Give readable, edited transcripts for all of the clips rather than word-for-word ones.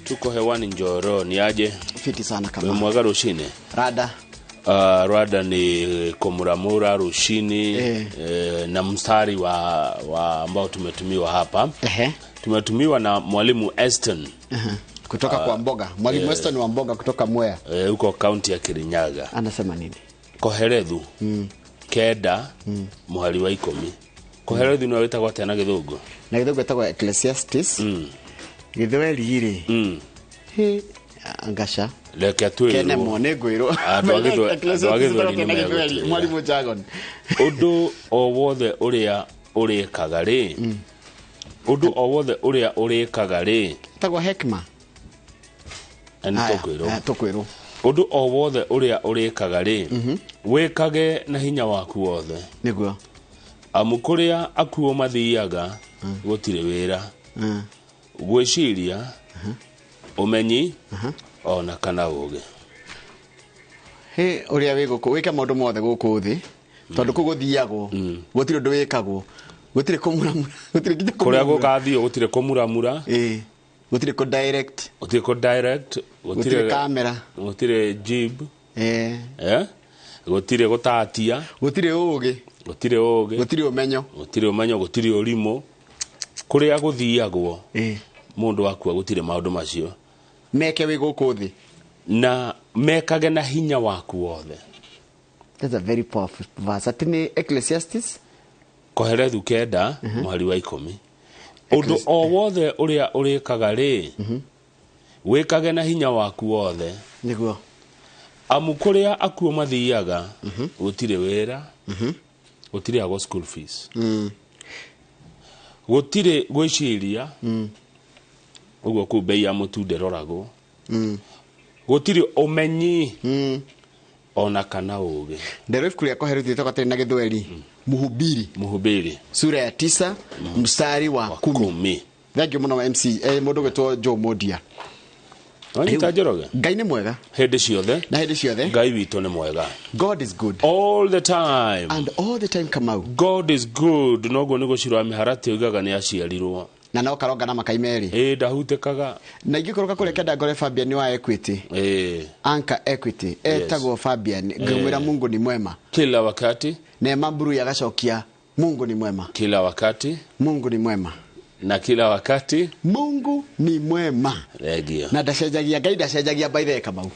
Tuko hewani Njoro, ni aje? Fiti sana kama. Mwega rucini. Rada. Rada ni kumuramura rucini. Na mstari wa ambao tumetumiwa hapa. Tumetumiwa na mwalimu Eston. Kutoka kwa Mboga. Mwalimu Eston wa Mboga kutoka Mwea. Huko kaunti ya Kirinyaga. Anasema nini? Koherethu. Kenda muhari wa 10. Koherethu nĩ wĩtagwo atĩa na Gĩthũngũ? Na Gĩthũngũ ĩtagwo Ecclesiastes. Gĩthweri rĩ. He angasha. Reke twĩrwo. Kene mo nĩ ngwĩrwo. Andũ a Gĩthweri nĩ megũtwĩra. Mwalimu Jagon. Ũndũ o wothe ũrĩa ũrĩkaga rĩ. Ũndũ o wothe ũrĩa ũrĩkaga rĩ. Ĩtagwo hekima. Na nĩ tũkwĩrwo. Tũkwĩrwo. Ũndũ o wothe ũrĩa ũrĩkaga rĩ. Wĩkage na hinya waku wothe. Nĩguo. Amu kũrĩa akuo mathiaga gũtirĩ wĩra. Gwĩciria, ũmenyi, ona kana ũũgĩ. He ũrĩa wĩ gũkũ, wĩke maũndũ mothe gũkũ thĩ, tondũ kũu gũthiagwo, gũtirĩ ũndũ wĩkagwo, gũtirĩ kũmuramura, gũtirĩ nginya kũrĩa kũmuramura. Gũgathiĩ gũtirĩ kũmuramura. Gũtirĩ kũ direct. Gũtirĩ kũ direct, gũtirĩ kamera, gũtirĩ jib. Gũtirĩ gũtatia, gũtirĩ ũũgĩ, gũtirĩ ũũgĩ, gũtirĩ ũmenyo, gũtirĩ ũmenyo, gũtirĩ ũrimũ. Kũrĩa gũthiagwo, mũndũ akua gũtirĩ maũndũ macio. Meke wĩ gũkũ thĩ. Na mekage na hinya waku wothe. That's a very powerful verse. Ati nĩ Ecclesiastes? Koherethu 9 muhari wa 10. Ũndũ o wothe ũrĩa ũrĩkaga rĩ, wĩkage na hinya waku wothe. Nĩguo. Amu kũrĩa akuo mathiaga, gũtirĩ wĩra, gũtirĩ agwo school fees. Gũtirĩ gwĩciria, ũguo kũu bei ya mũtu ndĩroragwo. Gũtirĩ ũmenyi, ona kana ũũgĩ. Ndero ibuku rĩa Kohelethu rĩtagwo atĩrĩ na Gĩthweri, Mhubiri. Mhubiri. Sura ya 9 mstari wa Wa 10. 10. Thank you mũno MC, mũndũ gwĩtwo Joe Modia. Wanyita Njoroge? Ngai nĩ mwega. Hĩndĩ ciothe. Na hĩndĩ ciothe. Ngai witũ nĩ mwega. God is good. All the time. And all the time Kamau. God is good. Noguo nĩ gũcirwo mĩharatĩ oigaga nĩ aciarirwo. Na no karonga na makai merĩ. Ndahutĩkaga. Na ingĩkorwo kũrĩa kenda ngore Fabian wa Equity. Anchor Equity. Etagwo Fabian. Ngĩmwĩra Mungu ni mwema. Kila wakati. Neema Mburu agacokia Mungu ni mwema. Kila wakati. Mungu ni mwema. Na kila wakati Mungu ni mwema. Regio. Na ndacenjagia, Ngai ndacenjagia by the way Kamau.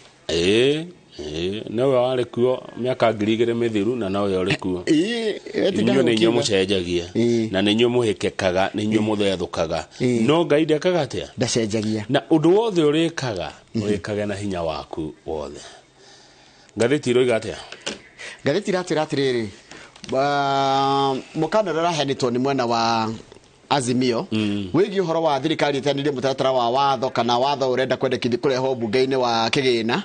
Nowe warĩ kuo mĩaka 2000 mĩthiru na nowe ũrĩ kuo. Inyuĩ nĩ inyuĩ mũcenjagia. Na nĩ inyuĩ mũhĩkĩkaga, nĩ inyuĩ mũthethũkaga. No Ngai ndekaga atĩa? Ndacenjagia. Na ũndũ wothe ũrĩkaga, ũrĩkage na hinya waku wothe. Ngathĩti iroiga atĩa? Ngathĩti iratwĩra atĩrĩrĩ, mũkana ũrĩa ũraheanĩtwo nĩ mwena wa Azimio wĩgiĩ ũhoro wa thirikari ĩteanĩrie mũtaratara wa watho kana watho ũrenda kwendekithia kũrehwo mbunge-inĩ wa kĩgĩna.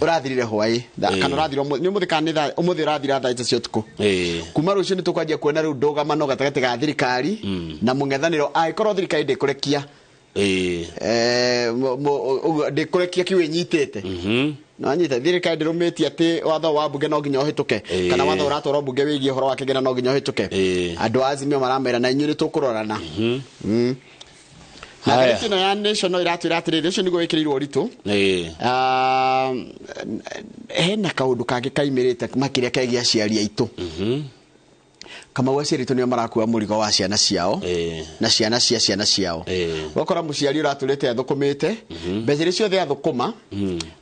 Ũrathirire hwaĩ. Kana ũrathira ũmũthĩ, nĩ ũmũthĩ kana nĩ thaa, ũmũthĩ ũrathira thaa 3 cia ũtukũ. Kuma rũciũ nĩ tũkwanjia kuona rĩu ndũgamano gatagatĩ ga thirikari na mũng'ethanĩro, angĩkorwo thirikari ndĩkũrekia. Ndĩkũrekia kiu ĩnyitĩte. No nyita thirikari ndĩrũmĩtie atĩ watho wa mbunge no nginya ũhĩtũke. Kana watho ũratwarwo mbunge wĩgiĩ ũhoro wa kĩgĩna no nginya ũhĩtũke. Andũ a Azimio maramera na inyuĩ nĩ tũkũrorana. Na Haya. ngathĩti ĩno ya Nation no ĩratwĩra atĩrĩrĩ, ũcio nĩguo wĩkĩrĩirwo ũritũ. Hena kaũndũ kangĩ kaimĩrĩte makĩria kegiĩ aciari aitũ. Kamau aciari aitũ nĩo marakua mũrigo wa ciana ciao. Na ciana cia ciana ciao. Ũgakora mũciari ũratũrĩte athũkũmĩte, mbeca iria ciothe athũkũma,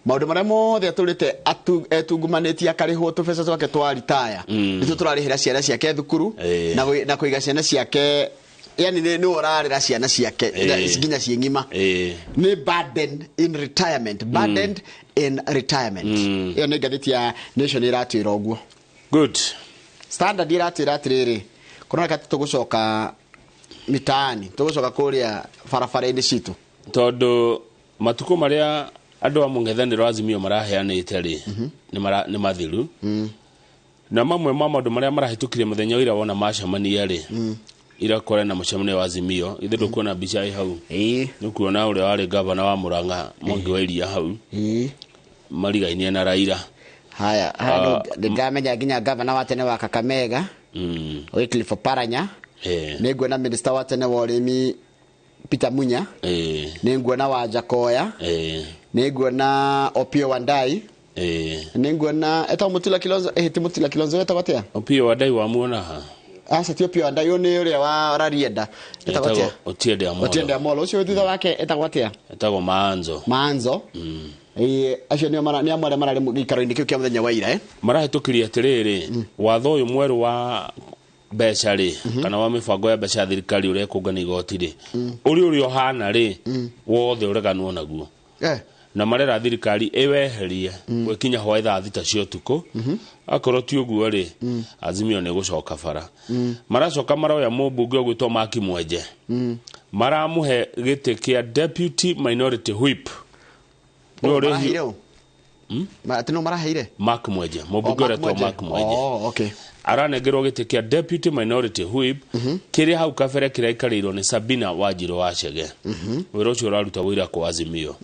maũndũ marĩa mothe atũrĩte etungumanĩtie akarĩhwo tũbeca twake twa ritaya. Nĩtuo tũrarĩhĩra ciana ciake thukuru, na kũiga ciana ciake, yani nĩ ũrarĩra ciana ciake, nginya ciĩ ng'ima. Nĩ burden in retirement, burdened in retirement. Ĩyo nĩ ngathĩti ya Nation ĩratwĩra ũguo. Good. Standard iratwĩra atĩrĩrĩ, kũroneka tũgũcoka mitaani, tũgũcoka kũrĩa barabara-inĩ citũ. Tondũ matukũ marĩa andũ a mũng'ethanĩro Azimio maraheanĩte rĩ, nĩ mathiru. Na mamwe ma maũndũ marĩa marahĩtũkire mũthenya ũrĩa wona macemania rĩ, ira kũrĩ na mũcemanio wa Azimio, ithe ndũkuona mbica ĩ hau. Nĩũkuona ũrĩa warĩ gavana wa Murang'a, Mwangi wa Iria hau. Marigainie na Raila. Haya, haya, ndamenya nginya gavana wa tene wa Kakamega, Wycliffe Oparanya. Nĩnguona minister wa tene wa ũrĩmi Peter Munya. Nĩ nguona Wajakoya. Nĩ nguona Opiyo Wandayi. Nĩ nguona etagwo Mutula Kilonzo, ti Mutula Kilonzo etagwo atĩa? Opiyo Wandayi wamuona ha? Aca ti Opiyo Wandayi, ũyũ nĩ ũrĩa wa Rarieda. Etagwo atĩa? Otiende Amolo. Otiende Amolo, ũcio wĩ thutha wake etagwo atĩa? Etagwo Maanzo. Maanzo. Acio nĩo nĩ amwe arĩa mararĩ gĩikaro-inĩ kĩu kĩa mũthenya wa ira. Marahĩtũkirie atĩrĩrĩ, watho ũyũ mwerũ wa mbeca rĩ, kana wa mĩbango ya mbeca ya thirikari ũrĩa ĩkũngania igoti rĩ, ũrĩa ũhana rĩ, wothe ũreganwo naguo. Na marera thirikari ĩweherie gwĩkinya hwaĩ thaa 6 cia ũtukũ. Akorwo ti ũguo rĩ, Azimio nĩ gũcoka bara. Maracoka maroya mũmbunge ũgwĩtwo Mark Mwenje. Maramũhe gĩtĩ kĩa Deputy Minority Whip. Maraheire ũ? Atĩ no maraheire? Mark Mwenje, mũmbunge ũretwo Mark Mwenje. Oh, okay. Aranengerwo gĩtĩ kĩa Deputy Minority Whip kĩrĩa hau kabere kĩraikarĩirwo nĩ Sabina Wanjirũ wa Chege. Wĩra ũcio ũraruta wĩra kwa Azimio.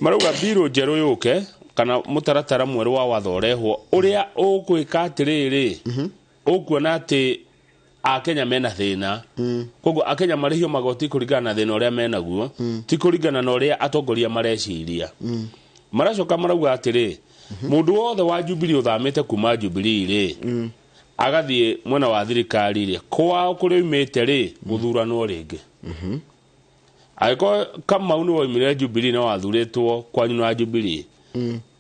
Marauga mbirũ njerũ yũke kana mũtaratara mwerũ wa watho ũrehwo ũrĩa ũgwĩka atĩrĩrĩ, ũkuona atĩ Akenya mena thĩna. Koguo Akenya marĩhio magoti kũringana na thĩna ũrĩa menaguo, ti kũringana na ũrĩa atongoria mareciria. Maracoka marauga atĩrĩ, mũndũ wothe wa Jubilee ũthamĩte kuma Jubilee rĩ, agathiĩ mwena wa thirikari rĩ, kwao kũrĩa oimĩte rĩ, gũthuranwo rĩngĩ. Angĩkorwo Kamau nĩ woimire Jubilee na wathurĩtwo kwanyu na Jubilee,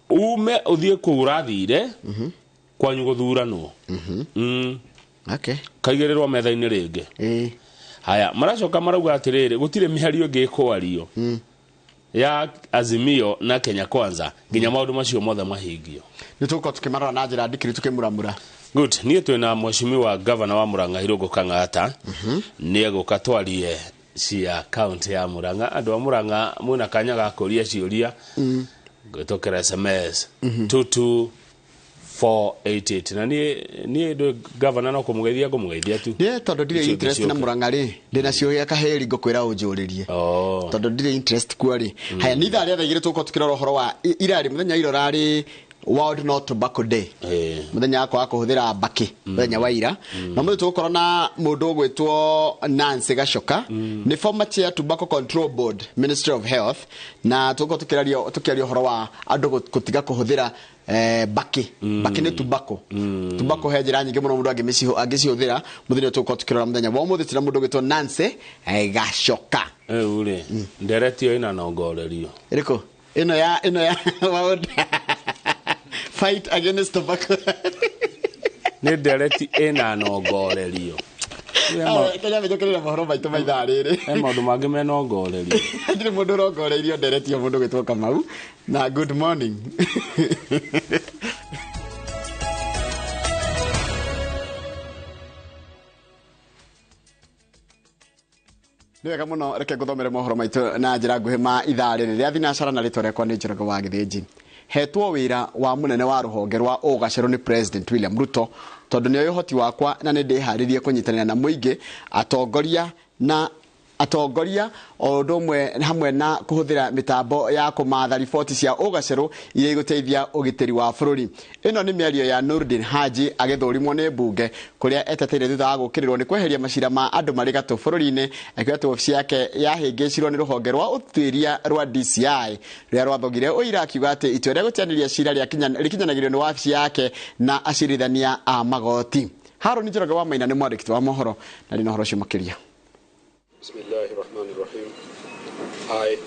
ume ũthiĩ kũu ũrathire, kwanyu gũthuranwo. Okay. Kaigĩrĩrwo metha-inĩ rĩngĩ. Haya, maracoka marauga atĩrĩrĩ, gũtirĩ mĩario ĩngĩ ĩkwario ya Azimio na Kenya Kwanza nginya maũndũ macio mothe mahingio. Nĩ tũgũkorwo tũkĩmarora na njĩra ndikĩru tũkĩmuramura. Good. Niĩ twĩna mheshimiwa gavana wa Murang'a Irũngũ Kang'ata. Nĩ egũka twarie cia county ya Murang'a. Andũ a Murang'a mwĩna kanya ga kũria ciũria gwĩtũkĩra SMS 22488. Na niĩ ndũ gavana no kũmũgeithia ngũmũgeithia tu. Niĩ tondũ ndirĩ interest na Murang'a rĩ, ndĩna ciũria kahĩri ngũkwĩra ũnjũrĩrie. Tondũ ndirĩ interest kuo rĩ. Haya, nĩ ithaa rĩa thaa 2 tũgũkorwo tũkĩrora ũhoro wa irarĩ mũthenya ira ũrarĩ World No Tobacco Day. Mũthenya wakwa wa kũhũthĩra mbakĩ, mũthenya wa ira. Na mũthenya tũgũkorwo na mũndũ ũgwĩtwo Nancy Gachoka, nĩ former chair Tobacco Control Board, Ministry of Health, na tũgũkorwo tũkĩaria ũhoro wa andũ gũtiga kũhũthĩra mbakĩ. Mbakĩ nĩ tobacco. Tobacco he njĩra nyingĩ mũno mũndũ angĩcihũthĩra. Mũthenya tũgũkorwo tũkĩrora mũthenya wa ũmũthĩ tũrĩ na mũndũ ũgwĩtwo Nancy Gachoka. Rĩu rĩ, ndereti ĩyo ĩna nongorerio. Ĩrĩkũ? Ĩno ya fight against tobacco. Nĩ ndereti ĩna nongorerio. Kenya mĩjũkĩrĩre mohoro maitũ ma ithaa rĩrĩ. He maũndũ mangĩ me nongorerio. Ndirĩ mũndũ ũrongoreirio ndereti ĩyo mũndũ ũgwĩtwo Kamau. Na good morning. Nĩ wega mũno, reke ngũthomere mohoro maitũ na njĩra nguhĩ ma ithaa rĩrĩ rĩa thinacara na rĩtwa rĩakwa nĩ Njoroge wa Gĩthĩnji. Hetwo wĩra wa mũnene wa rũhonge rwa ũgacerũ nĩ President William Ruto tondũ nĩoĩ ũhoti wakwa na nĩ ndĩharĩrie kũnyitanĩra na mũingĩ, atongoria na atongoria o ũndũ ũmwe hamwe na kũhũthĩra mĩtambo ya kũmatha riboti cia ũgacerũ iria igũteithia ũgitĩri wa bũrũri. Ĩno nĩ mĩario ya Nurdin Haji agĩthũrimwo nĩ mbunge kũrĩa eteteire thutha wa gũũkĩrĩrwo nĩ kweheria macira ma andũ marĩ gatũ bũrũri-inĩ, akiuga atĩ wabici yake yahĩngĩcirwo nĩ rũhonge rwa ũtuĩria rwa DCI rũrĩa rwathogire ũira, akiuga atĩ itua rĩa gũteanĩria cira rĩkinyanagĩrio nĩ wabici yake na acirithania a magoti. Harũni Njoroge wa Maina nĩ mwandĩki wa mohoro na rĩ na ũhoro ũcio makĩria. Bismillahirrahmanirrahim. I,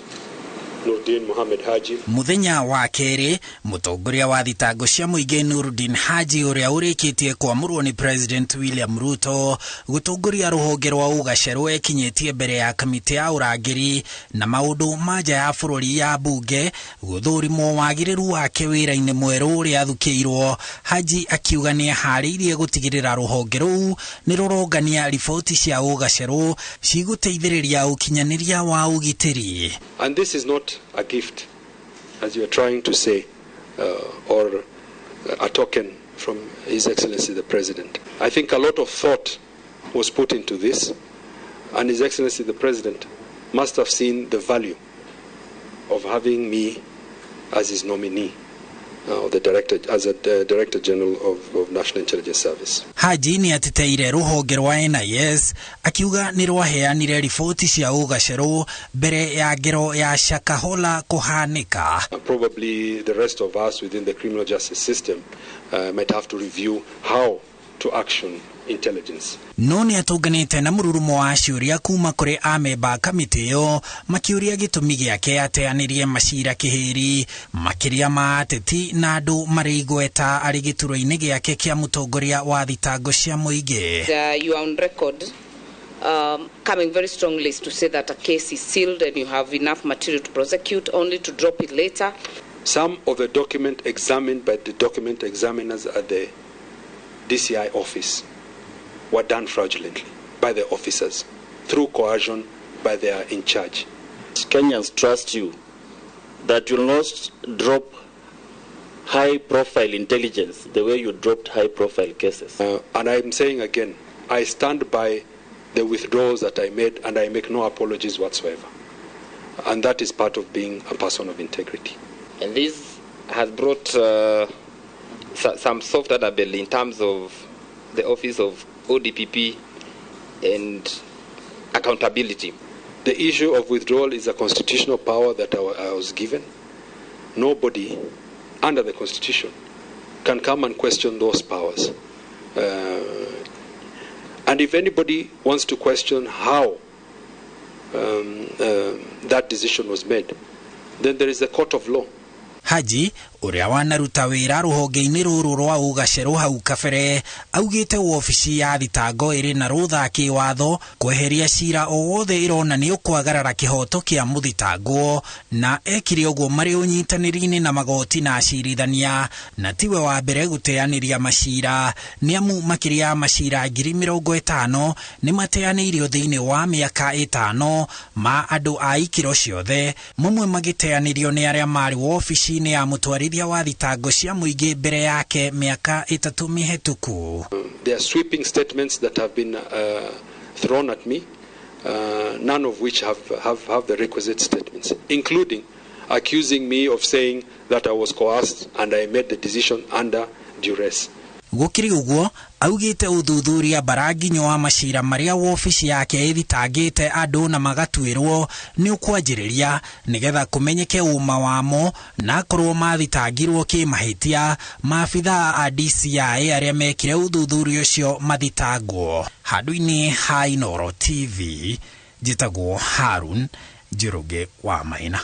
Nurdin Mohamed Haji. Muthenya wa kerĩ, mũtongoria wa thitango cia mũingĩ Nurdin Haji ũrĩa ũrĩkĩtie kwamũrwo nĩ President William Ruto gũtongoria rũhonge rwa ũgacerũ ekinyĩtie mbere ya kamĩtĩ ya ũrangĩri na maũndũ ma nja ya bũrũri ya mbunge gũthũrimwo wagĩrĩru wake wĩra-inĩ mwerũ ũrĩa athukĩirwo. Haji akiuga nĩ aharĩirie gũtigĩrĩra rũhonge rũu nĩ rũrongania riboti cia ũgacerũ cigũteithĩrĩria ũkinyanĩria wa ũgitĩri. And this is not a gift, as you are trying to say, or a token from His Excellency the President. I think a lot of thought was put into this, and His Excellency the President must have seen the value of having me as his nominee The director, as a Director General of National Intelligence Service. Haji nĩ ateteire rũhonge rwa NIS akiuga nĩ rwaheanire riboti cia ũgacerũ mbere ya ngero ya Shakahola kũhanĩka. Probably the rest of us within the criminal justice system might have to review how to action intelligence. No nĩ atũnganĩte na mũrurumo wa ciũria kuma kũrĩ amemba a kamĩtĩ ĩyo makĩũria gĩtũmi gĩake ateanĩrie macira kĩhĩri makĩria ma ateti na andũ marĩ igweta arĩ gĩturwa-inĩ gĩake kĩa mũtongoria wa thitango cia mũingĩ. You are on record coming very strongly to say that a case is sealed and you have enough material to prosecute, only to drop it later. Some of the document examined by the document examiners at the DCI office were done fraudulently by the officers through coercion by their in charge. Kenyans trust you that you'll not drop high-profile intelligence the way you dropped high-profile cases. And I'm saying again, I stand by the withdrawals that I made, and I make no apologies whatsoever. And that is part of being a person of integrity. And this has brought some soft underbelly in terms of the office of ODPP and accountability. The issue of withdrawal is a constitutional power that I was given. Nobody under the Constitution can come and question those powers. And if anybody wants to question how that decision was made, then there is a court of law. Haji ũrĩa wanaruta wĩra rũhonge-inĩ rũrũ rwa ũgacerũ hau kabere augĩte wobici ya thitango ĩrĩ na rũtha kĩwatho kweheria cira o wothe ĩrona nĩ ũkwagarara kĩhoto kĩa mũthitangwo, na ekire ũguo marĩ ũnyitanĩri-inĩ na magoti na acirithania, na tiwe wa mbere gũteanĩria macira nĩ amu makĩria ya macira 50,000 nĩ mateanĩirio thĩinĩ wa mĩaka 5 ma andũ a ikĩro ciothe, mamwe magĩteanĩrio nĩ arĩa marĩ wobici-inĩ ya mũtwarithia wa thitango cia mũingĩ mbere yake mĩaka 3 mĩhetũku. There are sweeping statements that have been thrown at me, none of which have the requisite statements, including accusing me of saying that I was coerced and I made the decision under duress. Gũkĩrĩ ũguo augĩte ũthuthuria baranginyo wa macira marĩa wobici yake ĩthitangĩte andũ na magatuĩrwo nĩ ũkwanjĩrĩria nĩgetha kũmenyeke ũma wamo, na akorwo mathitangirwo kĩmahĩtia maabithaa a DCI arĩa mekire ũthuthuria ũcio mathitangwo. Handũ-inĩ ha Inooro TV njĩtagwo Harun Njoroge wa Maina.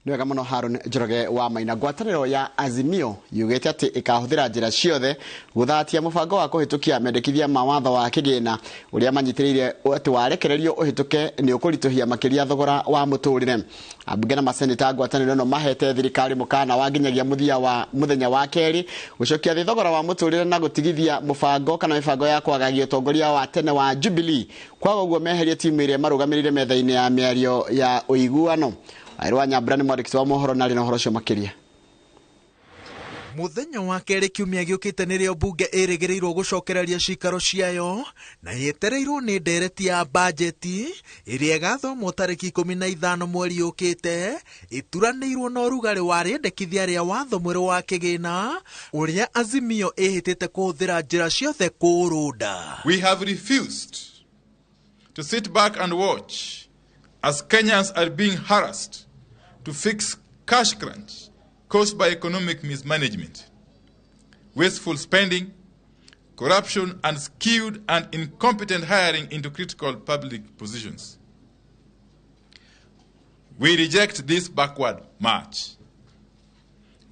Nĩ wega mũno Harun Njoroge wa Maina. Ngwatanĩro ya Azimio yugĩte atĩ ĩkahũthĩra njĩra ciothe gũthatia mũbango wa kũhĩtũkia mendekithia ma watho wa kĩgĩna ũrĩa manyitĩrĩire atĩ warekererio ũhĩtũke nĩ ũkũritũhia makĩria thogora wa mũtũrĩre. Ambunge na maseneta ngwatanĩro ĩno mahete thirikari mũkana wa nginyagia mũthia wa mũthenya wa kerĩ gũcokia thĩ thogora wa mũtũrĩre na gũtigithia mũbango kana mĩbango ya kwagagia ũtongoria wa tene wa Jubilee. Kwaga ũguo meherie timu ĩrĩa marũgamĩrĩire metha-inĩ ya mĩario ya ũiguano. Airwa Nyambura nĩ mwandĩki wa mohoro na arĩ na ũhoro ũcio makĩria. Mũthenya wa kerĩ kiumia gĩũkĩte nĩrĩo mbunge ĩrĩgĩrĩirwo gũcokereria cikaro ciayo na yetereirwo nĩ ndereti ya bajeti ĩrĩa ĩgathomwo tarĩki 15 mweri ũkĩte, ĩturanĩirwo na ũrugarĩ wa rĩendekithia rĩa watho mwerũ wa kĩgĩna ũrĩa Azimio ĩhĩtĩte kũhũthĩra njĩra ciothe kũũrũnda. We have refused to sit back and watch as Kenyans are being harassed to fix cash crunch caused by economic mismanagement, wasteful spending, corruption, and skewed and incompetent hiring into critical public positions. We reject this backward march.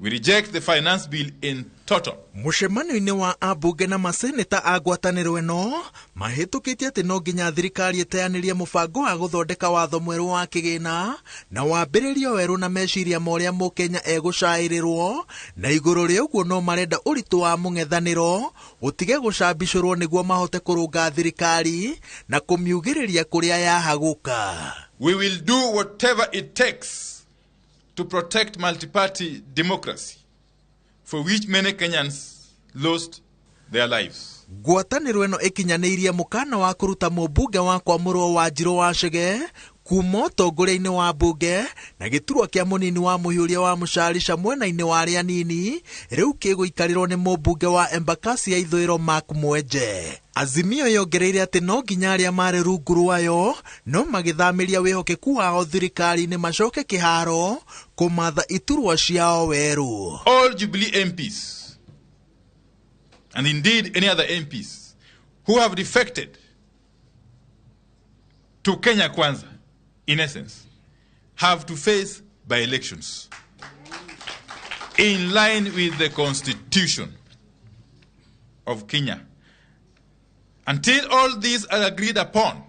We reject the finance bill in total. Mũcemanio-inĩ wa ambunge na maseneta a ngwatanĩro ĩno mahĩtũkĩtie atĩ no nginya thirikari ĩteanĩrie mũbango wa gũthondeka watho mwerũ wa kĩgĩna na wambĩrĩrio werũ na meciria ma ũrĩa mũkenya egũcaĩrĩrwo, na igũrũ rĩa ũguo no marenda ũritũ wa mũng'ethanĩro ũtige gũcambicũrwo nĩguo mahote kũrũnga thirikari na kũmiugĩrĩria kũrĩa yahagũka. We will do whatever it takes to protect multi-party democracy, for which many Kenyans lost their lives. Ngwatanĩro ĩno ĩkinyanĩirie mũkana wa kũruta mũmbunge wa kwamũrwo wa Njirũ wa Chege Kuma ũtongoria-inĩ wa mbunge na gĩturwa kĩa mũnini wa mũhiũria wa mũcarica mwena-inĩ wa arĩa anini rĩu kĩgũikarĩrwo nĩ mũmbunge wa Embakasi ya ithũĩro Mark Mwenje. Azimio yongereire atĩ no nginya arĩa marĩ rungu rwayo no magĩthamĩria wĩhokeku wao thirikari-inĩ macoke kĩharo kũmatha iturwa ciao werũ. All Jubilee MPs and indeed any other MPs who have defected to Kenya Kwanza, in essence, have to face by-elections in line with the Constitution of Kenya. Until all these are agreed upon,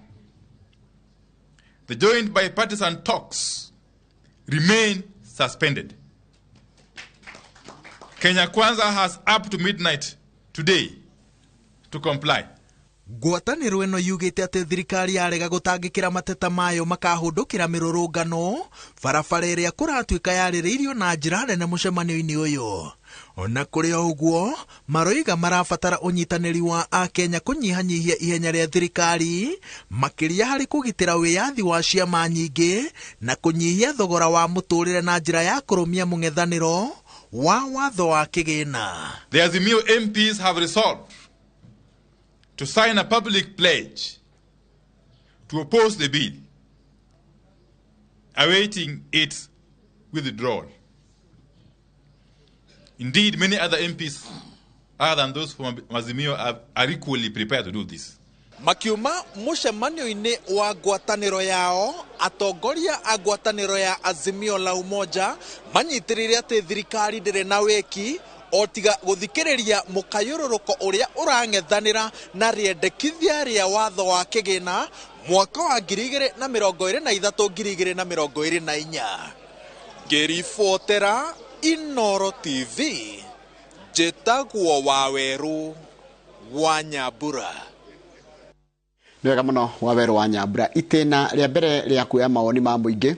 the joint bipartisan talks remain suspended. Kenya Kwanza has up to midnight today to comply. Ngwatanĩro ĩno yugĩte atĩ thirikari yarega gũtangĩkĩra mateta mayo makahũndũkĩra mĩrũrũngano barabara ĩrĩa kũratuĩka yarĩrĩirio na njĩra nene mũcemanio-inĩ ũyũ. Ona kũrĩ o ũguo, maroiga marabatara ũnyitanĩri wa Akenya kũnyihanyihia ihenya rĩa thirikari makĩria harĩ kũgitĩra wĩyathi wa ciama nyingĩ na kũnyihia thogora wa mũtũrĩre na njĩra ya kũrũmia mũng'ethanĩro wa watho wa kĩgĩna. The Azimio MPs have resolved to sign a public pledge to oppose the bill, awaiting its withdrawal. Indeed, many other MPs other than those from Azimio are equally prepared to do this. Makiuma mũcemanio-inĩ wa ngwatanĩro yao, atongoria a ngwatanĩro ya Azimio la Umoja manyitĩrĩire atĩ thirikari ndĩrĩ na wĩki o tiga gũthikĩrĩria mũkayũrũrũko ũrĩa ũrang'ethanĩra na rĩendekithia rĩa watho wa kĩgĩna mwaka wa 2023 2024. Ngĩribotera Inoro TV, njĩtagwo Wawerũ wa Nyambura. Nĩ wega mũno Wawerũ wa Nyambura. Itĩna rĩa mbere rĩa kuoya mawoni ma mũingĩ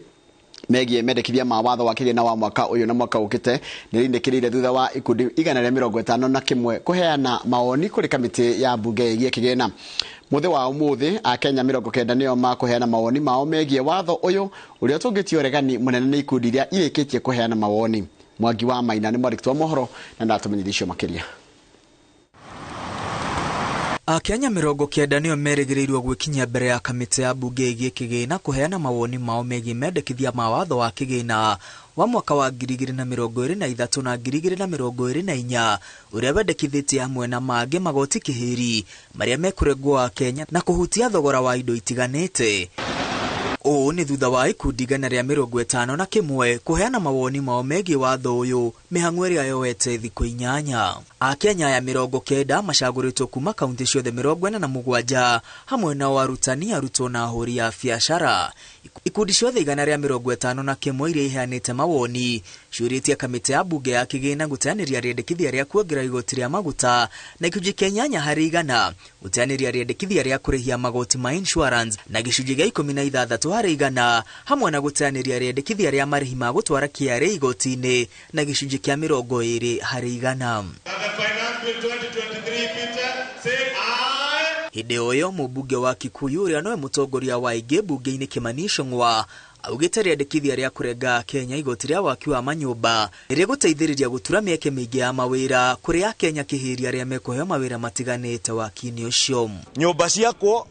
megiĩ mendekithia ma watho wa kĩgĩna wa mwaka ũyũ na mwaka ũkĩte nĩ rĩinĩkĩrĩire thutha wa ikundi 151 kũheana mawoni kũrĩ kamĩtĩ ya mbunge ĩgiĩ kĩgĩna. Mũthĩ wa ũmũthĩ Akenya 90 nĩo makũheana mawoni mao megiĩ watho ũyũ ũrĩa ũtũngĩtio ũregani mũnene nĩ ikundi iria irĩkĩtie kũheana mawoni. Mwangi wa Maina nĩ mwandĩki wa mohoro na ndatũmenyithio makĩria. Akenya 90 nĩo merĩgĩrĩirwo gwĩkinyia mbere ya kamĩtĩ ya mbunge ĩgiĩ kĩgĩna kũheana mawoni mao megiĩ mendekithia ma watho wa kĩgĩna wa mwaka wa 2023 na 2024 ũrĩa wendekithĩtie hamwe na mangĩ magoti kĩhĩri marĩa mekũrengwo Akenya na kũhutia thogora wa indo itiganĩte. Ũũ nĩ thutha wa ikundi 151 kũheana mawoni mao megiĩ watho ũyũ mĩhang'o ĩrĩa yoete thikũ 8. Akenya aya 90 macagũrĩtwo kuma kaunti ciothe 47 hamwe na arutani, arutwo na ahũri a biacara. Ikundi ciothe 151 iria iheanĩte mawoni ciũrĩtie kamĩtĩ ya mbunge ya kĩgĩna gũteanĩria rĩendekithia rĩa kuongerera igoti rĩa maguta na gĩcunjĩ kĩa 8 harĩ igana, gũteanĩria rĩendekithia rĩa kũrĩhia magoti ma insurance na gĩcunjĩ gĩa 16 harĩ igana, hamwe na gũteanĩria rĩendekithia rĩa marĩhi ma gũtwara KRA igoti-inĩ na gĩcunjĩ kĩa 20 harĩ igana. Hĩndĩ ũyo mũmbunge wa Kikuyu ũrĩa nowe mũtongoria wa aingĩ mbunge-inĩ Kimani Ichung'wa augĩte rĩendekithia rĩa kũrenga Kenya igoti rĩa waki wa manyũmba rĩgũteithĩrĩria gũtura mĩeke mĩingĩ ya mawĩra kũrĩ Akenya kĩhĩri arĩa mekũheo mawĩra matiganĩte waki-inĩ ũcio. Nyũmba ciakwo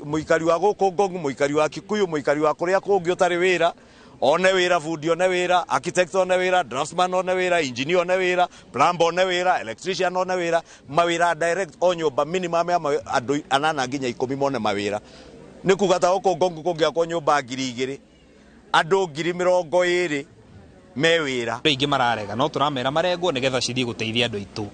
mũikari wa gũkũ Ngong, mũikari wa Kikuyu, mũikari wa kũrĩa kũngĩ ũtarĩ wĩra one wĩra, bundi one wĩra, architect one wĩra, draftsman one wĩra, engineer one wĩra, plumber one wĩra, electrician one wĩra, mawĩra direct o nyũmba minimum ya andũ 8 nginya 10 mone mawĩra. Nĩ kuga ta gũkũ Ngong kũngĩakwo nyũmba 2000 andũ 20,000 me wĩra. Aingĩ mararega no tũramera marengwo nĩgetha cithiĩ gũteithia andũ aitũ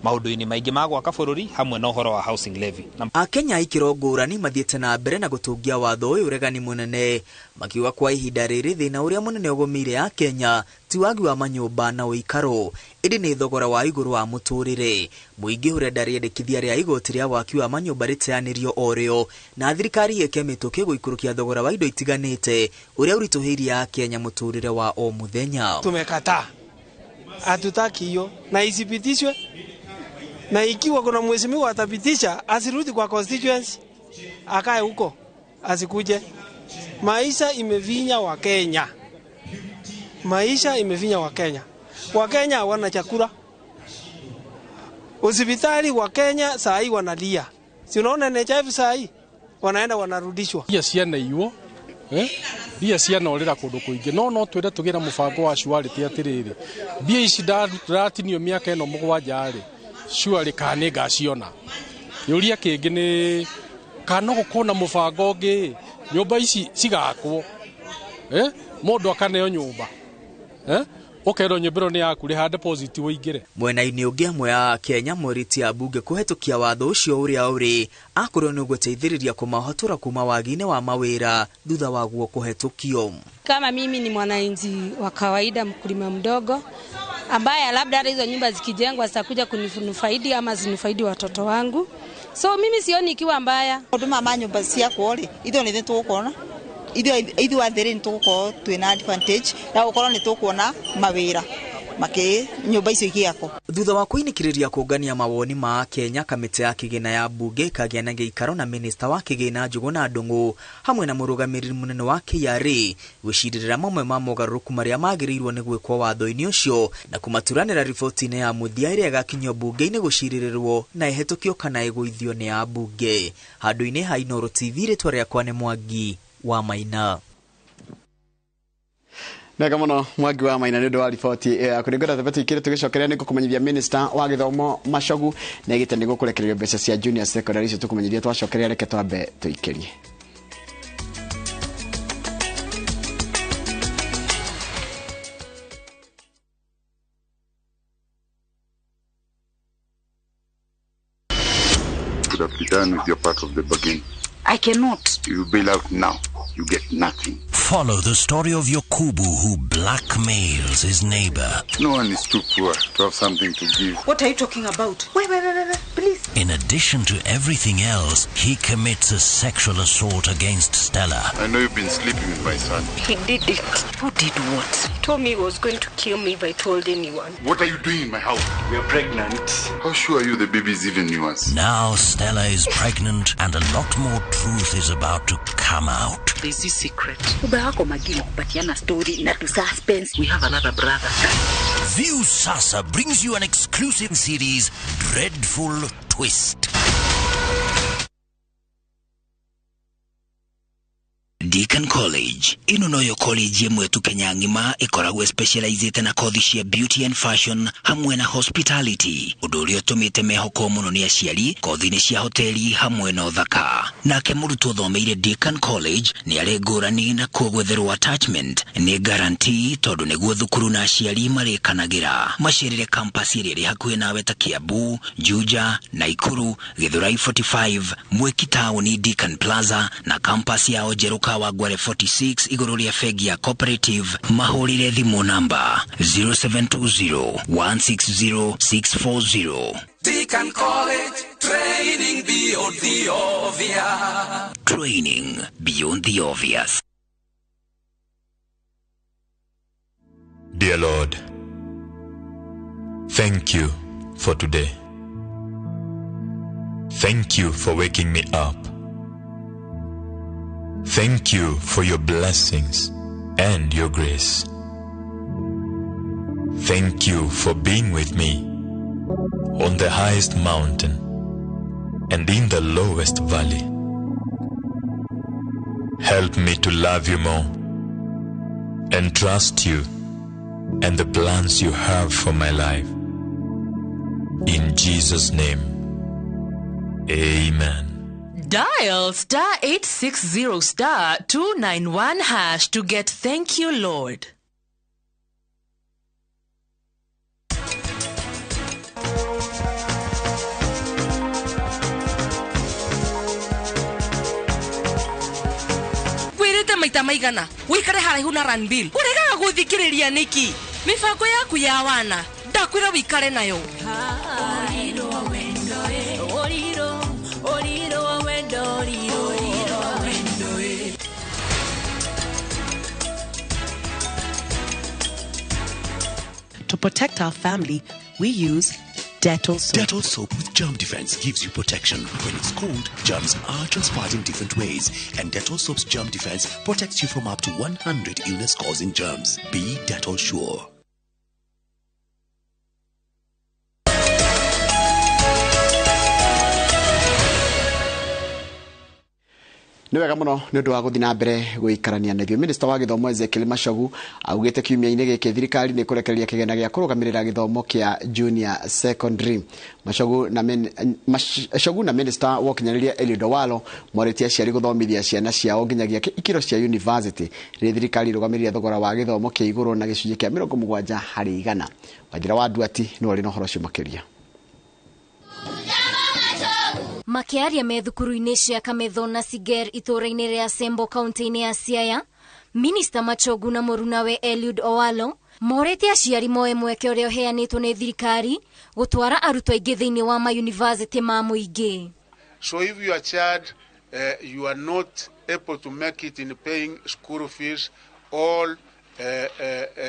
maũndũ-inĩ maingĩ ma gwaka bũrũri hamwe na ũhoro wa housing levy. Akenya ikĩro ngũrani mathiĩte na mbere na gũtũngia watho ũyũ ũregani mũnene makiuga kwa ihinda rĩrĩ thĩna ũrĩa mũnene ũgũmĩire Akenya ti wagi wa manyũmba na ũikaro ĩndĩ nĩ thogora wa igũrũ wa mũtũrĩre. Mũingĩ ũrenda rĩendekithia rĩa igoti rĩa waki wa manyũmba rĩteanĩrio o rĩo na thirikari ĩke mĩtũkĩ gũikũrũkia thogora wa indo itiganĩte ũrĩa ũritũhĩirie Akenya mũtũrĩre wa o mũthenya. Tumekataa, hatutaki hiyo na isipitishwe, na ikiwa kuna mheshimiwa atapitisha asirudi kwa constituency, akae huko asikuje. Maisha imevinya wa Kenya. Maisha imevinya wa Kenya. Wa Kenya hawana chakula. Hospitali wa Kenya saa hii wanalia. Si unaona NHIF saa hii wanaenda wanarudishwa. Mbia ciana iwo mbia ciana orera kundu kuingi no twende tugira mubango wa surety atiriri mbia ici ndaratinio miaka ino mugwanja ri surety kana ni ngaciona. Yũria kĩngĩ nĩ kana no gũkorwo na mũbango ũngĩ nyũmba ici cigakwo mũndũ akaneo nyũmba ũkerwo nyũmba ĩno nĩ yaku rĩha deposit ũingĩre. Mwena-inĩ ũngĩ amwe a Kenya mwĩrĩtie ambunge kũhetũkia watho ũcio ũrĩa ũrĩ akorwo nĩ ũgũteithĩrĩria kũmahotora kuma wagi-inĩ wa mawĩra thutha waguo kũhetũkio. Kama mimi ni mwananchi wa kawaida, mkulima mdogo ambaye labda hata hizo nyumba zikijengwa zitakuja kunifaidi ama zinufaidi watoto wangu. So mimi sioni ikiwa mbaya. Huduma ma nyumba ciakwo ri ithuĩ nĩ tũgũkona ithuĩ athĩrĩ nĩ tũgũkorwo twĩna advantage ya gũkorwo nĩ tũkuona mawĩra make nyumba icio igiakwo. Thutha wa kũinĩkĩrĩria kũngania mawoni ma Kenya, kamĩtĩ ya kĩgĩna ya bunge ĩkagĩa na gĩikaro na minista wa kĩgĩna Njũgũna Ndung'u hamwe na mũrũgamĩrĩri mũnene wa KRA gwĩcirĩrĩra mamwe ma mogarũrũku marĩa magĩrĩirwo nĩ gwĩkwo watho-inĩ ũcio na kũmaturanĩra riboti-inĩ ya mũthia ĩrĩa ĩgakinyio bunge-inĩ gũcirĩrĩrwo na ĩhetũkio kana ĩgũithio nĩ ambunge. Handũ-inĩ ha Inooro TV, rĩtwa rĩakwa nĩ Mwangi wa Maina. Nega muno Mwangi wa Maina nĩ ũndũ wa riboti yaku. Nĩ ngwenda twambe tũikĩre tũgĩcokeria nĩ ngũkũmenyithia minister wa gĩthomo Machogu nĩ aigĩte nĩ gũkũrekererio mbeca cia junior secondary icio tũkũmenyithia twacokeria, reke twambe tũikĩrie. Could have be done with your part of the bargain. I cannot. You bail out now, you get nothing. Follow the story of Yokubu who blackmails his neighbor. No one is too poor to have something to give. What are you talking about? Wait, please. In addition to everything else, he commits a sexual assault against Stella. I know you've been sleeping with my son. He did it. Who did what? He told me he was going to kill me if I told anyone. What are you doing in my house? We are pregnant. How sure are you the baby is even yours? Now Stella is pregnant and a lot more truth is about to come out. There's this secret. We have another brother. View Sasa brings you an exclusive series, Dreadful Twist. Deacon College ino noyo college ĩmwe tu Kenya ng'ima ĩkoragwo specialized na kothi cia beauty and fashion hamwe na hospitality, ũndũ ũrĩa ũtũmĩte mehokwo mũno nĩ aciari kothi-inĩ cia hoteli hamwe na ũthaka. Nake mũrutwo ũthomeire Deacon College nĩ arĩ ngũrani na kuo gwetherwo attachment nĩ guarantee tondũ nĩguo thukuru na aciari marĩkanagĩra. Macerere campus ĩrĩa ĩrĩ hakuhĩ nawe ta Kiambu, Juja, Naikuru, Githurai 45, Mwiki Town, Deacon Plaza na campus yao njerũ Kawangware 46 igũrũ rĩa bengi ya Cooperative. Mahũrĩre thimũ namba 0720 160 640. Deacon College, training beyond the obvious. Training beyond the obvious. Dear Lord, thank you for today. Thank you for waking me up. Thank you for your blessings and your grace. Thank you for being with me on the highest mountain and in the lowest valley. Help me to love you more and trust you and the plans you have for my life. In Jesus' name, amen. Dial star 860 star 291 hash to get Thank You Lord. Wirite maita maigana wikare haraihu na Ranbill uregaga guthikiriria niki mibango yaku ya wana ndakwira wikare nayo. To protect our family, we use Dettol soap. Dettol soap with germ defense gives you protection. When it's cold, germs are transferred in different ways, and Dettol soap's germ defense protects you from up to 100 illness-causing germs. Be Dettol sure. Nĩ wega mũno nĩ ũndũ wa gũthiĩ na mbere gũikarania na ithuĩ. Minista wa gĩthomo Ezekiel Machogu augĩte kiumia-inĩ gĩkĩ thirikari nĩ ĩkũrekereria kĩgĩna gĩa kũrũgamĩrĩra gĩthomo kĩa junior secondary. Machogu na minista wa ũkinyanĩria Eliud Owalo morĩtie aciari gũthomithia ciana ciao nginyagia ikĩro cia university rĩrĩa thirikari ĩrũgamĩrĩire thogora wa gĩthomo kĩa igũrũ na gĩcunjĩ kĩa 70%. Wanjĩra wa Nduati nĩwe ũrĩ na ũhoro ũcio makĩria. Makiaria me thukuru-inĩ cia Kametho na Siger itũũra-inĩ rĩa Sembo kaunti-inĩ ya Siaya, Minista Machogu na mũrunawe Eliud Owalo morĩtie aciari moe mweke ũrĩa ũheanĩtwo nĩ thirikari gũtwara arutwo aingĩ thĩinĩ wa mayunivasĩtĩ ma mũingĩ. So if you are child, you are not able to make it in paying school fees or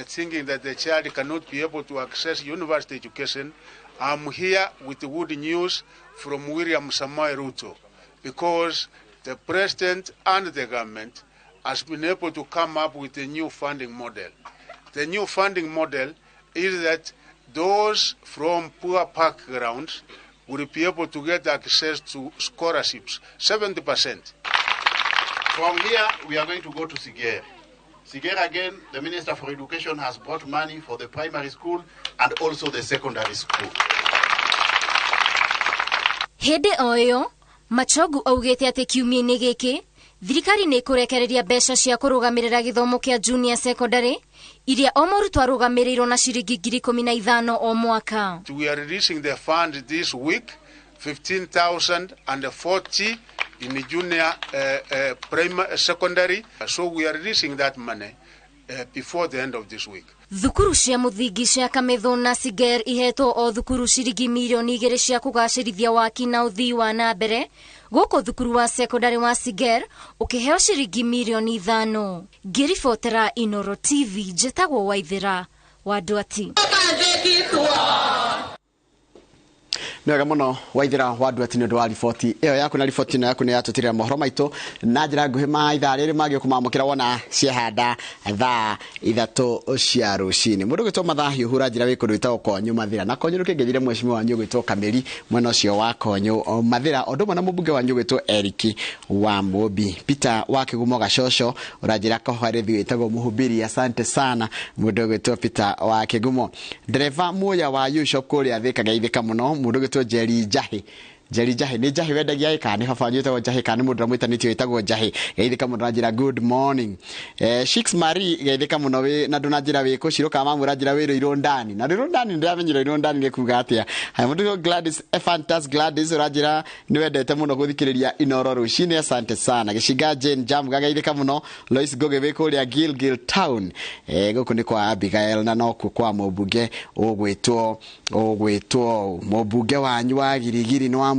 thinking that the child cannot be able to access university education, I'm here with the good news from William Samoei Ruto, because the president and the government has been able to come up with a new funding model. The new funding model is that those from poor backgrounds will be able to get access to scholarships, 70%. From here, we are going to go to Siger. Siger again, the Minister for Education has brought money for the primary school and also the secondary school. Hĩndĩ o ĩyo, Machogu augĩte atĩ kiumia-inĩ gĩkĩ, thirikari nĩ ĩkũrekereria mbeca cia kũrũgamĩrĩra gĩthomo kĩa junior secondary iria o mũrutwo arũgamĩrĩirwo na ciringi 15,000 o mwaka. We are releasing the fund this week, 15,040 in junior primary secondary. So we are releasing that money before the end of this week. Thukuru cia mũthingi cia Kametho na Siger ihetwo o thukuru ciringi mirioni 2 cia kũgacĩrithia waki na ũthii wa na mbere, gũkũ thukuru wa secondary wa Siger ũkĩheo ciringi mirioni 5. Ngĩribotera Inoro TV, njĩtagwo Waithĩra wa Nduati. Nĩ wega mũno Waithĩra wa Nduati nĩ ũndũ wa riboti ĩyo yaku, na riboti ĩno yaku nĩ yatũtirĩra mohoro maitũ na njĩra nguhĩ ma ithaa rĩrĩ mangĩ kũmamũkĩra wona ciahanda thaa 3 cia rũcinĩ. Mũndũ ũgwĩtwo Mathahiũ hura njĩra wĩ kũndũ gwĩtagwo Konyũ Mathĩra, na Konyũ nĩkĩngethire mheshimiwa wanyu ũgwĩtwo Kamĩri mwena ũcio wa Konyũ Mathĩra, o ũndũ ũmwe na mũmbunge wanyu ũgwĩtwo Eric wa Mũmbi. Peter wa Kĩgumo Gacoco ũranjĩra koharĩthi wĩtagwo Mũhubiri, asante sana mũndũ ũgwĩtwo Peter wa Kĩgumo. Ndereba Muya wa U-Shop kũrĩa Thika geithĩka mũno mũndũ ũgwĩtwo Jerry Njahi. Jerry Njahi nĩ Njahi wendagia ĩ kana nĩ baba wanyu wĩtagwo Njahi kana nĩ mũndũ ũrĩa mwĩtanĩtio wĩtagwo Njahi, geithĩka mũno na njĩra good morning. Shix Marie geithĩka mũno wĩ na ndũ na njĩra wĩ kũ Ciroka mamũra njĩra wĩ Rũirũ ndani, na Rũirũ ndani ndĩramenyire Rũirũ ndani nĩ kuga atĩa. Haya, mũndũ Gladys Efantas Gladys ũranjĩra nĩ wendete mũno gũthikĩrĩria Inoro rũcinĩ, asante sana. Gĩcinga Jane Jam gageithĩka mũno. Lois Ngũgĩ wĩ kũrĩa Gilgil Town, gũkũ nĩ kwa Abigail na nokuo kwa mũmbunge ũgwĩtwo mũmbunge wanyu wa Girigiri nĩ wamuona.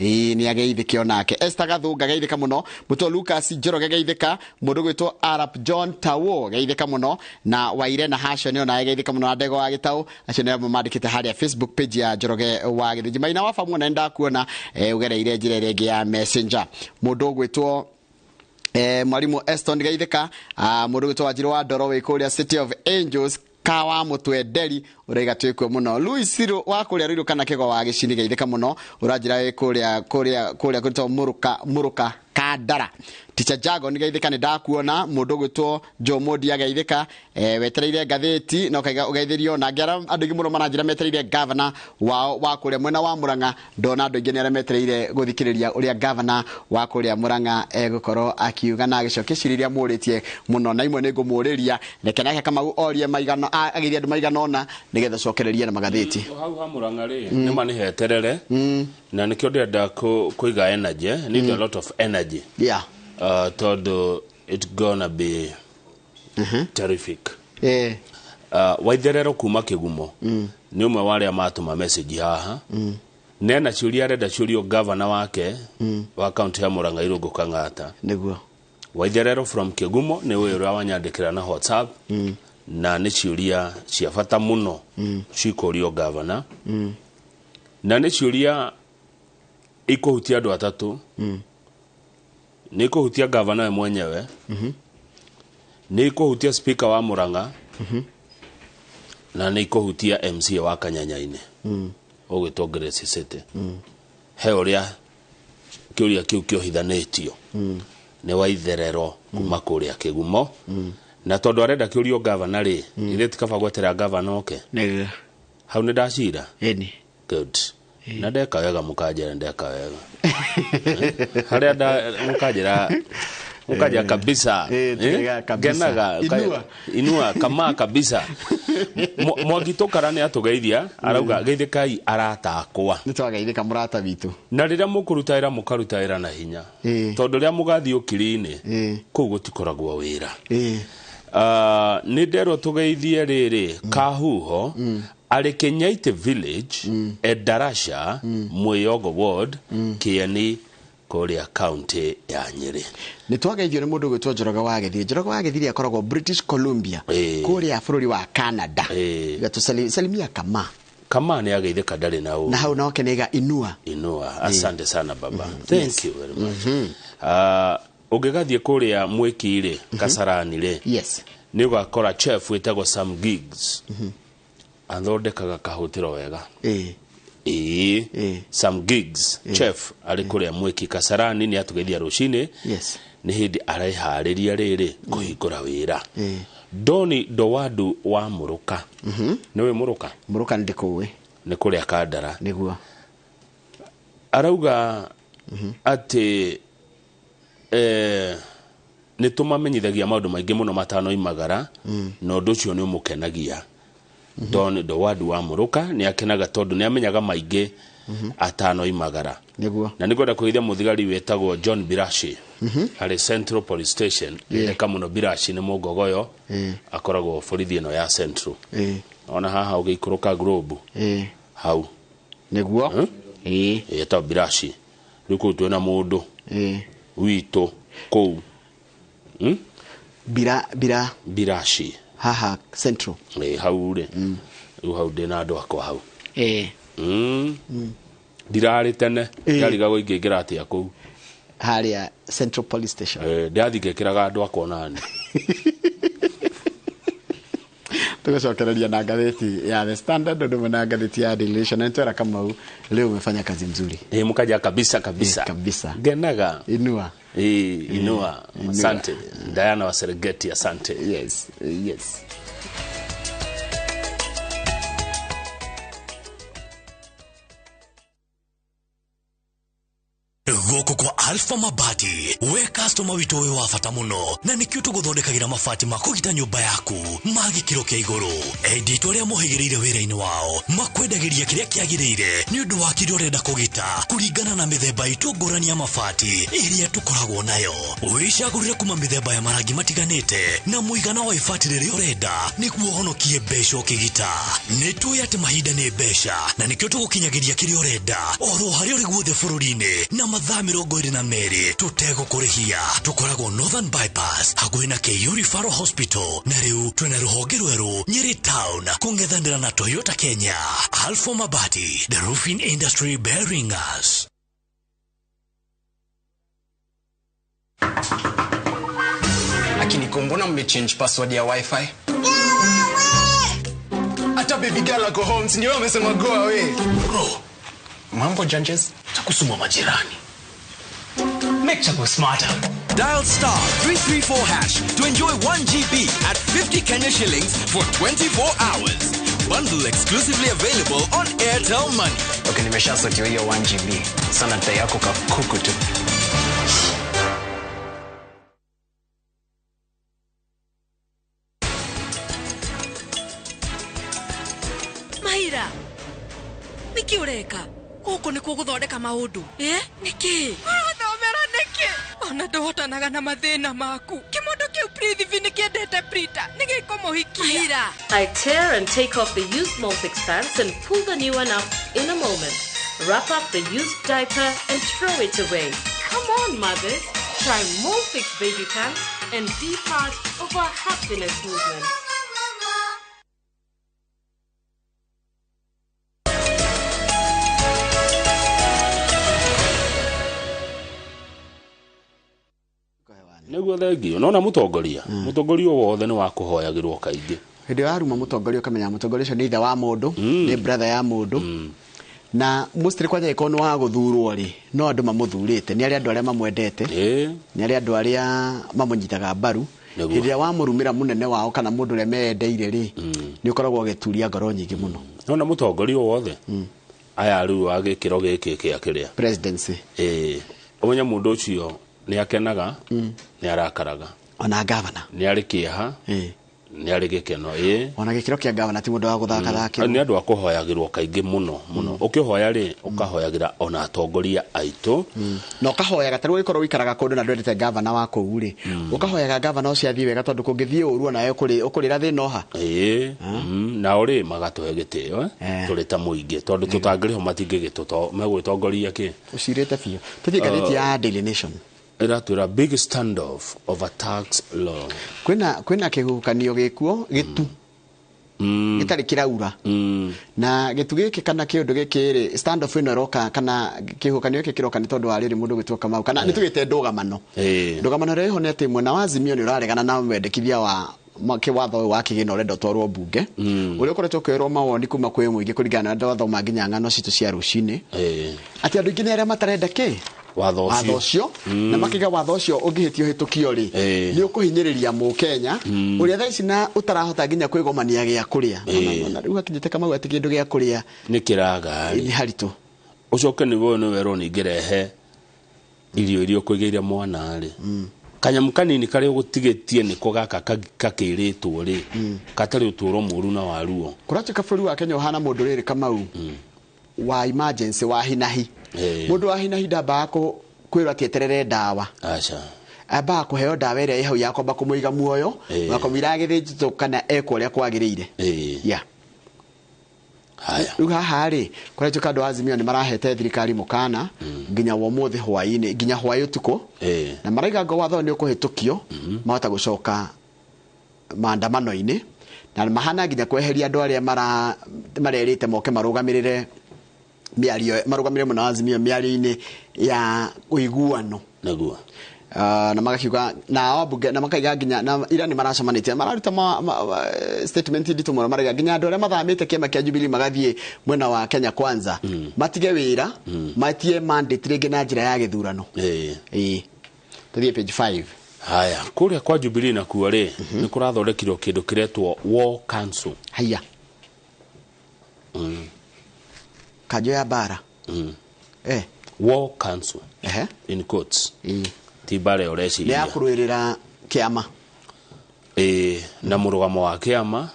Ĩĩ nĩ ageithĩke onake. Esther Gathũnga geithĩka mũno. Mũtwo Lucas Njoroge geithĩka. Mũndũ gwĩtwo Arap John Tawo geithĩka mũno, na Waire na Hasho nĩ onaye geithĩka mũno, na Ndego wa Gĩtaũ, acio nĩ amwe mandĩkĩte harĩa Facebook page ya Njoroge wa Gĩthĩnji. Maina wa Bamu ona nĩndakuona ũgereire njĩra ĩrĩa ĩngĩ ya Messenger. Mũndũ ũgwĩtwo Mwalimu Eston geithĩka. Mũndũ ũgwĩtwo Wanjirũ wa Ndoro wĩ kũrĩa City of Angels Kawa Mutwe Nderi ũraiga twĩkuo mũno. Louis Siro wa kũrĩa Ruiru kana Kĩgo wa Gĩcini geithĩka mũno, ũranjĩra wĩ kũrĩa kũrĩa kũrĩa kwĩtwo Mũrũka Kandara. Teacher Jago nĩ geithĩka, nĩ ndakuona. Mũndũ ũgwĩtwo Joe Mondi ageithĩka, wetereire ngathĩti na ũkaiga ũgeithĩrio, na angĩ arĩa andũ aingĩ mũno maranjĩra metereire governor wao wa kũrĩa mwena wa Murang'a. Ndona andũ aingĩ nĩ arĩa metereire gũthikĩrĩria ũrĩa governor wa kũrĩa Murang'a egũkorwo akiuga na agĩcokia ciũria iria mũrĩtie mũno, na imwe nĩ ngũmũrĩria. Reke nake Kamau orie maigana ageithie andũ maigana ũna nĩgetha cokererie na magathĩti. Hau ha Murang'a rĩ nĩ ma nĩ heterere, na nĩkĩo ndĩrenda kũiga energy, need a lot of energy. Yeah. Tondũ it gonna be terrific. Waitherero kuma Kĩgumo nĩ ũmwe wa arĩa matũma message haha, nena ciũria arenda ciũrio governor wake wa kaunti ya Murang'a Irũngũ Kang'ata. Nĩguo. Waitherero from Kĩgumo nĩ ũyũ ũrĩa wanyandĩkĩra na WhatsApp, na nĩ ciũria cia bata mũno cikũrio governor. Na nĩ ciũria ikũhutia andũ atatũ. Nĩ ikũhutia gavana we mwenyewe, nĩ ikũhutia speaker wa Murang'a, na nĩ ikũhutia MCA wa Kanyanya-inĩ ũgwĩtwo Grace City. He ũrĩa kĩũria kĩu kĩohithanĩtio nĩ waitherero kuma kũrĩa Kĩgumo, na tondũ arenda kĩũrio gavana rĩ, ithuĩ ti kaba gweterera gavana oke. Hau nĩ ndacira. Good. Na ndeka wega mũkanjĩra ndeka wega. Harĩa mũkanjĩra mũkanjĩra kabisa. Ngenaga inua kama kabisa. Mwangi Tũkara nĩ atũgeithia arauga geithĩkai arata akwa. Nĩ twageithĩka mũrata witũ. Na rĩrĩa mũkũruta wĩra mũkaruta wĩra na hinya, tondũ rĩrĩa mũgathiĩ ũkiri-inĩ kũu gũtikoragwo wĩra. Nĩ nderwo tũgeithie rĩrĩ Kahuho arĩ Kenyaite Village, Edarasha, Mwĩyogo Ward, Kieni, kũrĩa county ya Nyĩrĩ. Nĩ twageithio nĩ mũndũ ũgwĩtwo Njoroge wa Gĩthiri. Njoroge wa Gĩthiri akoragwo British Columbia, kũrĩa bũrũri wa Canada. Salimia kama. Kama nĩ ageithĩka ndarĩ na ũũ. Na hau nake nĩga inua. Inua. Asante sana baba. Thank you very much. Ũngĩgathiĩ kũrĩa Mwĩki rĩ, Kasarani rĩ, yes, nĩ ũgakora chef wĩtagwo Sam Giggs. Athondekaga kahũtĩro wega. Sam Giggs chef arĩ kũrĩa Mwĩki Kasarani nĩ atũgeithia rũcinĩ. Yes. Nĩ hĩndĩ areharĩria rĩrĩ kũhingũra wĩra. Doni Dowadu wa Mũrũka. Nĩwe Mũrũka? Mũrũka nĩ ndĩkũĩ. Nĩ kũrĩa Kandara. Nĩguo. Arauga atĩ nĩ tũmamenyithagia maũndũ maingĩ mũno matanoimagara, na ũndũ ũcio nĩ ũmũkenagia. Don Dowadu wa Mũrũka nĩ akenaga tondũ nĩ amenyaga maingĩ atanoimagara. Nĩguo. Na nĩngwenda kũgeithia mũthigari wĩtagwo John Birashi harĩ Central Police Station. Eka mũno Birashi nĩ mũngogoyo, akoragwo borithi ĩno ya Central. Ona haha ũgĩikũrũka Globe hau. Nĩguo. Etagwo Birashi. Rĩu kũu twĩna mũndũ witũ kũu. Birashi. Haha Central. Hau rĩ. Rĩu hau ndĩna andũ akwa hau. Ndirarĩ tene, ndarigagwo ingĩingĩra atĩa kũu. Harĩa Central Police Station. Ndathiĩ ngekĩraga andũ akwa nani. Tũgũcokereria na ngathĩti ya The Standard ũndũ ũmwe na ngathĩti ya Daily Nation. Na nĩtwera Kamau leo umefanya kazi nzuri. Mũkaja kabisa kabisa. Kabisa. Ngenaga. Inua. Inua. Asante. Diana wa Serengeti, asante. Yes. Yes. Gũkũ kwa Alpha Mabati, we customer witũ wĩ wa bata mũno, na nĩkĩo tũgũthondekagĩra mabati ma kũgita nyũmba yaku ma gĩkĩro kĩa igũrũ. Endia itũ arĩa mohĩgĩrĩire wĩra-inĩ wao makwendagĩria kĩrĩa kĩagĩrĩire nĩ ũndũ wa kĩrĩa ũrenda kũgita kũringana na mĩthemba itũ ngũrani ya mabati ĩrĩa tũkoragwo nayo. Wĩcagũrĩre kuma mĩthemba ya marangi matiganĩte na mũigana wa ibati rĩrĩa ũrenda nĩguo ũhonokie mbeca ũkĩgita. Nĩ tũĩ atĩ mahinda nĩ mbeca na nĩkĩo tũgũkinyagĩria kĩrĩa ũrenda oro harĩa ũrĩ guothe bũrũri-inĩ na mathaa 22 tũtegũkũrĩhia. Tũkoragwo Northern Bypass hakuhĩ na KU Referral Hospital, na rĩu twĩna rũhonge rwerũ Nyeri Town kũng'ethanĩra na Toyota Kenya. Alpha Mabati, the roofing industry bearing us. Lakini mbona mmechange password ya wifi? Hata baby girl ako home, si ndio amesema go away. Bro, mambo judges, takusuma majirani. Make Chago smarter. Dial star 334 hash to enjoy 1 GB at 50 Kenya shillings for 24 hours. Bundle exclusively available on Airtel Money. Okay, nimeshasotiwa hiyo 1 GB. Sana data yako kakuku tu. Mahira, niki ureka? Gũkũ nĩkuo gũthondeka maũndũ. Nĩkĩ? Ũrathomera nĩkĩ? Ona ndũhotanaga na mathĩna maku. Kĩmũndũ kĩu Prithvi nĩkĩendete Prita. Nĩgĩkũmũhikia. Mahira. I tear and take off the used Molfix pants and pull the new one up in a moment. Wrap up the used diaper and throw it away. Come on, mothers. Try Molfix baby pants and be part of our happiness movement. Nĩguo thengio nona mũtongoria mũtongoria wothe nĩ wa kũhoyagĩrwo kaingĩ. Hĩndĩ waruma mũtongoria ũkamenya mũtongoria ũcio nĩ ithe wa mũndũ, nĩ brother ya mũndũ. Na mostly kwanja ĩkorwo nĩ wa gũthurwo rĩ, no andũ mamũthurĩte, nĩ arĩa andũ arĩa mamwendete, nĩ arĩa andũ arĩa mamũnyitaga mbaru. Hĩndĩ ĩrĩa wamũrumĩra mũnene wao kana mũndũ ũrĩa meyendeire rĩ, nĩ ũkoragwo ũgĩturia ngoro nyingĩ mũno. Nona mũtongoria wothe aya rĩu wa gĩkĩro gĩkĩ kĩa kĩrĩa presidency, ũmenye mũndũ ũcio nĩ akenaga, nĩ arakaraga, ona gavana nĩ arĩ kĩeha, nĩ arĩ gĩkeno. Ona gĩkĩro kĩa gavana ti mũndũ wa gũthaka thakĩrwo. Nĩ andũ a kũhoyagĩrwo kaingĩ mũno mũno. Ũkĩhoya rĩ, ũkahoyagĩra ona atongoria aitũ. Na ũkahoyaga ta rĩu ũgĩkorwo ũikaraga kũndũ na ndwendete gavana wa kũu rĩ, ũkahoyaga gavana ũcio athiĩ wega tondũ kũngĩthiĩ ũru onawe ũkũrĩra thĩna oha. Nao rĩ magatũhe gĩtĩo tũrĩ ta mũingĩ tondũ tũtangĩrĩho matingĩgĩtũto megwĩtongoria kĩ. Ũcirĩte biũ. Tũthiĩ ngathĩti ya Daily Nation. Ĩratwĩra big standoff over tax law. Kwĩna kĩhuhũkanio gĩkuo gĩtu gĩtarĩ kĩraura. Na gĩtu gĩkĩ kana kĩũndũ gĩkĩ rĩ, standoff ĩno ĩroka kana kĩhuhũkanio gĩkĩ kĩroka nĩ tondũ wa rĩrĩ mũndũ gwĩtwo Kamau kana nĩ tũgĩte ndũgamano. Ndũgamano ĩrĩa ĩho nĩ atĩ mwena wa Azimio nĩ ũraregana na wendekithia wa kĩwatho wa kĩgĩna ũrenda ũtwarwo mbunge, ũrĩa ũkoretwo ũkĩoerwo mawoni kuma kwĩ mũingĩ kũringana na andũ athoma nginya ng'ano citũ cia rũcinĩ, atĩ andũ aingĩ nĩ arĩa matarenda kĩ watho ũcio, na makiga watho ũcio ũngĩhĩtio hĩtũkio rĩ, nĩ ũkũhinyĩrĩria mũkenya ũrĩa thaa ici na ũtarahota nginya kwĩgomania gĩa kũrĩa. Na rĩu hakinyĩte Kamau atĩ kĩndũ gĩa kũrĩa nĩ kĩraga nĩ haritũ. Ũcoke nĩwe nĩ werwo ningĩrehe irio iria ũkũigĩire mwana rĩ, kanyamu kanini karĩa ũgũtigĩtie nĩko gaka kakĩrĩtwo rĩ, katarĩ ũtũũro mũũru na waruo. Kũratuĩka bũrũri wa Kenya ũhana mũndũ rĩrĩ Kamau wa emergency wa hinahi. Mũndũ wa hinahi ndambaga kwĩrwo atĩ eterere ndawa. Aca. Ambaga kũheo ndawa ĩrĩa ĩ hau ya kwamba kũmũiga muoyo, wakamũira agĩthĩnjwo kana ekwo ũrĩa kwagĩrĩire. Yeah. Haya. Rĩu haha rĩ, kũratuĩka andũ a Azimio nĩ marahete thirikari mũkana nginya wa ũmũthĩ hwaĩ-inĩ, nginya hwaĩ ũtukũ, na maraiga ngo watho nĩ ũkũhĩtũkio, mahota gũcoka maandamano-inĩ, na mahana nginya kweheria andũ arĩa marerĩte moke marũgamĩrĩre mĩario, marũgamĩrĩre mũno Azimio mĩario-inĩ ya ũiguano. Nĩguo. Na magakiuga na bunge na makaiga nginya na ira nĩ maracemanĩtie mararuta statement nditũ mũno, maraiga nginya andũ arĩa mathamĩte kĩama kĩa Jubilee magathiĩ mwena wa Kenya Kwanza matige wĩra, matie mandate rĩngĩ na njĩra ya gĩthurano. Tũthiĩ page 5. Haya, kũrĩa kwa Jubilee nakuo rĩ, nĩ kũrathondekirwo kĩndũ kĩretwo War Council. Haya. Kanjo ya bara. War Council. In quotes. Ti bare ũreciria. Nĩ ya kũrũĩrĩra kĩama. Na mũrũgamo wa kĩama,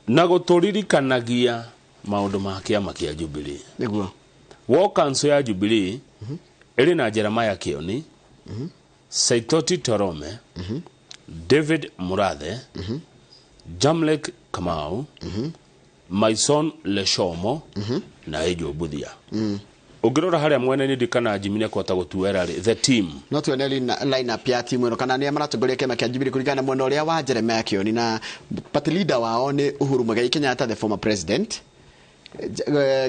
na gũtũririkanagia maũndũ ma kĩama kĩa Jubilee. Nĩguo. War Council ya Jubilee ĩrĩ na Jeremiah Kioni, Saitoti Torome, David Murathe, Jamlek Kamau, Maison Leshomo, na Ejo Buthia. Ũngĩrora harĩa mwena nĩ ndikana Jimmy nĩ akũhota gũtuera rĩ, the team. No tuone line up ya timu ĩno kana nĩa maratongoria kĩama kĩa Jubilee kũringana na mwena ũrĩa wa Jeremiah Kioni, na party leader wao nĩ Uhuru Muigai Kenyatta the former president.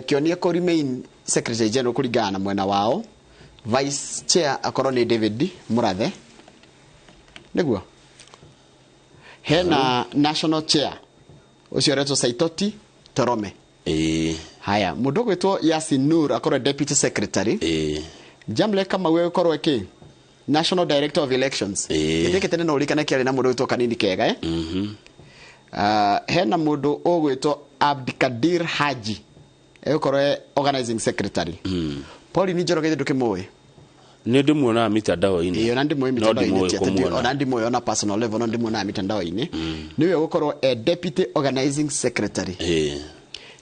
Kioni ekũ remain secretary general kũringana na mwena wao. Vice chair akorwo nĩ David Murathe. Nĩguo. Hena national chair ũcio ũretwo Saitoti Torome. Haya, mũndũ ũgwĩtwo Yasin Nur akorwo deputy secretary. Jamle Kamau akorwo kĩ national director of elections. Gĩtĩ tene no ũririkane kĩarĩ na mũndũ ũgwĩtwo Kanini Kega. Hena mũndũ ũgwĩtwo Abdikadir Haji egũkorwo organizing secretary. Pauline Njoroge ndũkĩmũĩ? Nĩ ndĩmuonaga mitandao-inĩ. Ona ndĩmũĩ mitandao-inĩ, ona ndĩmũĩ ona personal level, no ndĩmuonaga mitandao-inĩ. Nĩwe ũgũkorwo e deputy organizing secretary.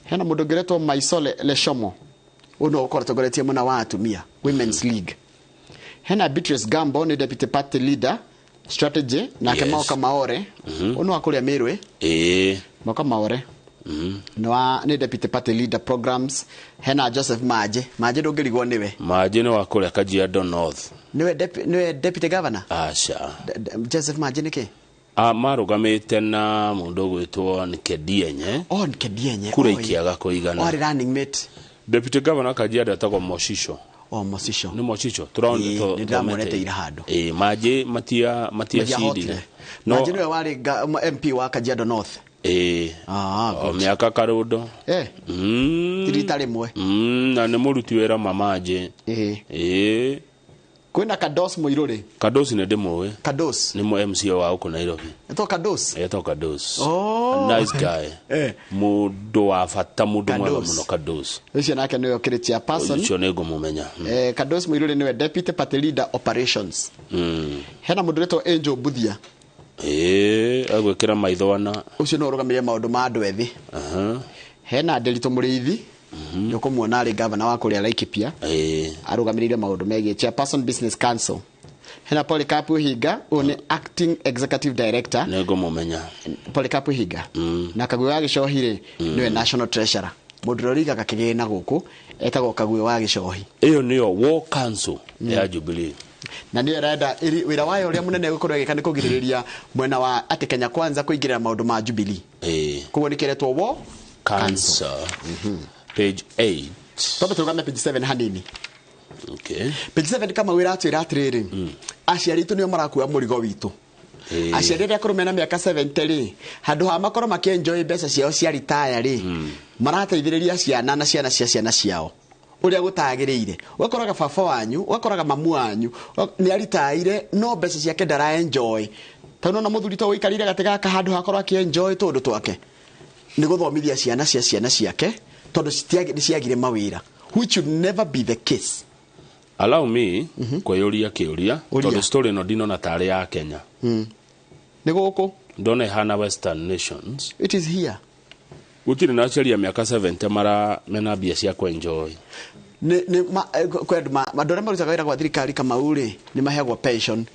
Hena mũndũ ũngĩretwo Maisole Leshomo, ũyũ no ũkorwo atongoretie mwena wa atumia, Women's League. Hena Beatrice Gambo nĩ deputy party leader strategy, nake Maoka Maore, ũyũ nĩ wa kũrĩa Mĩrũ. Maoka Maore nĩ deputy party leader programs. Hena Joseph Maje. Maje ndũngĩrigwo nĩwe. Maje nĩ wa kũrĩa Kajiado North. Nĩwe deputy governor? Aca. Joseph Maje nĩkĩ? Marũgamĩte na mũndũ ũgwĩtwo Nkedienye. Nkedienye. Kura ikĩaga kũigana. Arĩ running mate. Deputy governor Kajiado etagwo Moshisho. O Mosico. Nĩ Mosico. Nĩ ndĩramuonete ira handũ. Ĩĩ, Manji matiacindire. No Manji nĩwe warĩ MP wa Kajiado North. Ĩĩ. O mĩaka Karũndo. Rita rĩmwe. Na nĩ mũruti wĩra Manji. Ĩĩ. Kwĩna Kados Mũirũrĩ. Kados nĩ ndĩmũĩ. Kados. Nĩ mũ MCA wa gũkũ Nairobi. Etwo Kados. Etwo Kados. A nice guy. Mũndũ wa bata, mũndũ mwega mũno Kados. Ũcio nake nĩwe ũkĩrĩ chairperson. Ũcio nĩ ngũmũmenya. Kados Mũirũrĩ nĩwe deputy party leader operations. Hena mũndũ ũretwo Angel Buthia. Agwĩkĩra maitho ana. Ũcio nĩwe ũrũgamĩrĩire maũndũ ma andũ ethĩ. Hena Nderitũ Mũrĩithi. Nĩ ũkũmuona arĩ gavana wa kũrĩa Laikipia. Arũgamĩrĩire maũndũ megiĩ chairperson business council. Hena Polycarp Ihinga, ũyũ nĩ acting executive director. Nĩ ngũmũmenya. Polycarp Ihinga. Na Kagwe wa Gĩcohi rĩ, nĩwe national treasurer. Mũndũ ũrĩa ũrigaga kĩgĩna gũkũ etagwo Kagwe wa Gĩcohi. Ĩyo nĩyo war council ya Jubilee. Na nĩyo ĩrenda wĩra wayo ũrĩa mũnene gũkorwo ĩgĩka nĩ kũgirĩrĩria mwena wa atĩ Kenya Kwanza kũingĩrĩra maũndũ ma Jubilee. Koguo nĩ kĩretwo war council. Page 8. Twambe tũrũgame page 7 hanini. Okay. Page 7 kama wĩra atwĩra atĩrĩrĩ, aciari aitũ nĩo marakua mũrigo witũ. Aciari arĩa akũrũ mena mĩaka 70 rĩ, handũ ha makorwo makĩenjoy mbeca ciao cia retire rĩ, marateithĩrĩria ciana na ciana cia ciana ciao ũrĩa gũtagĩrĩire. Ũgakoraga baba wanyu, ũgakoraga mamu wanyu nĩ aritaire no mbeca ciake ndara enjoy. Tondũ ona mũthuri to ũikarire gatĩ gaka handũ hakorwo akĩenjoy tũndũ twake nĩ gũthomithia ciana cia ciana ciake tondũ nĩ ciagire mawĩra, which should never be the case. Allow me kwĩyũria kĩũria tondũ story ĩno ndinona tarĩ ya Kenya. Nĩ gũkũ ndona ĩhana Western Nations. It is here. Gũtirĩ na aciari a mĩaka 70 mara mena mbia cia kwenjoy. Nĩ andũ arĩa marutaga wĩra gwa thirikari Kamau rĩ, nĩ maheagwo pension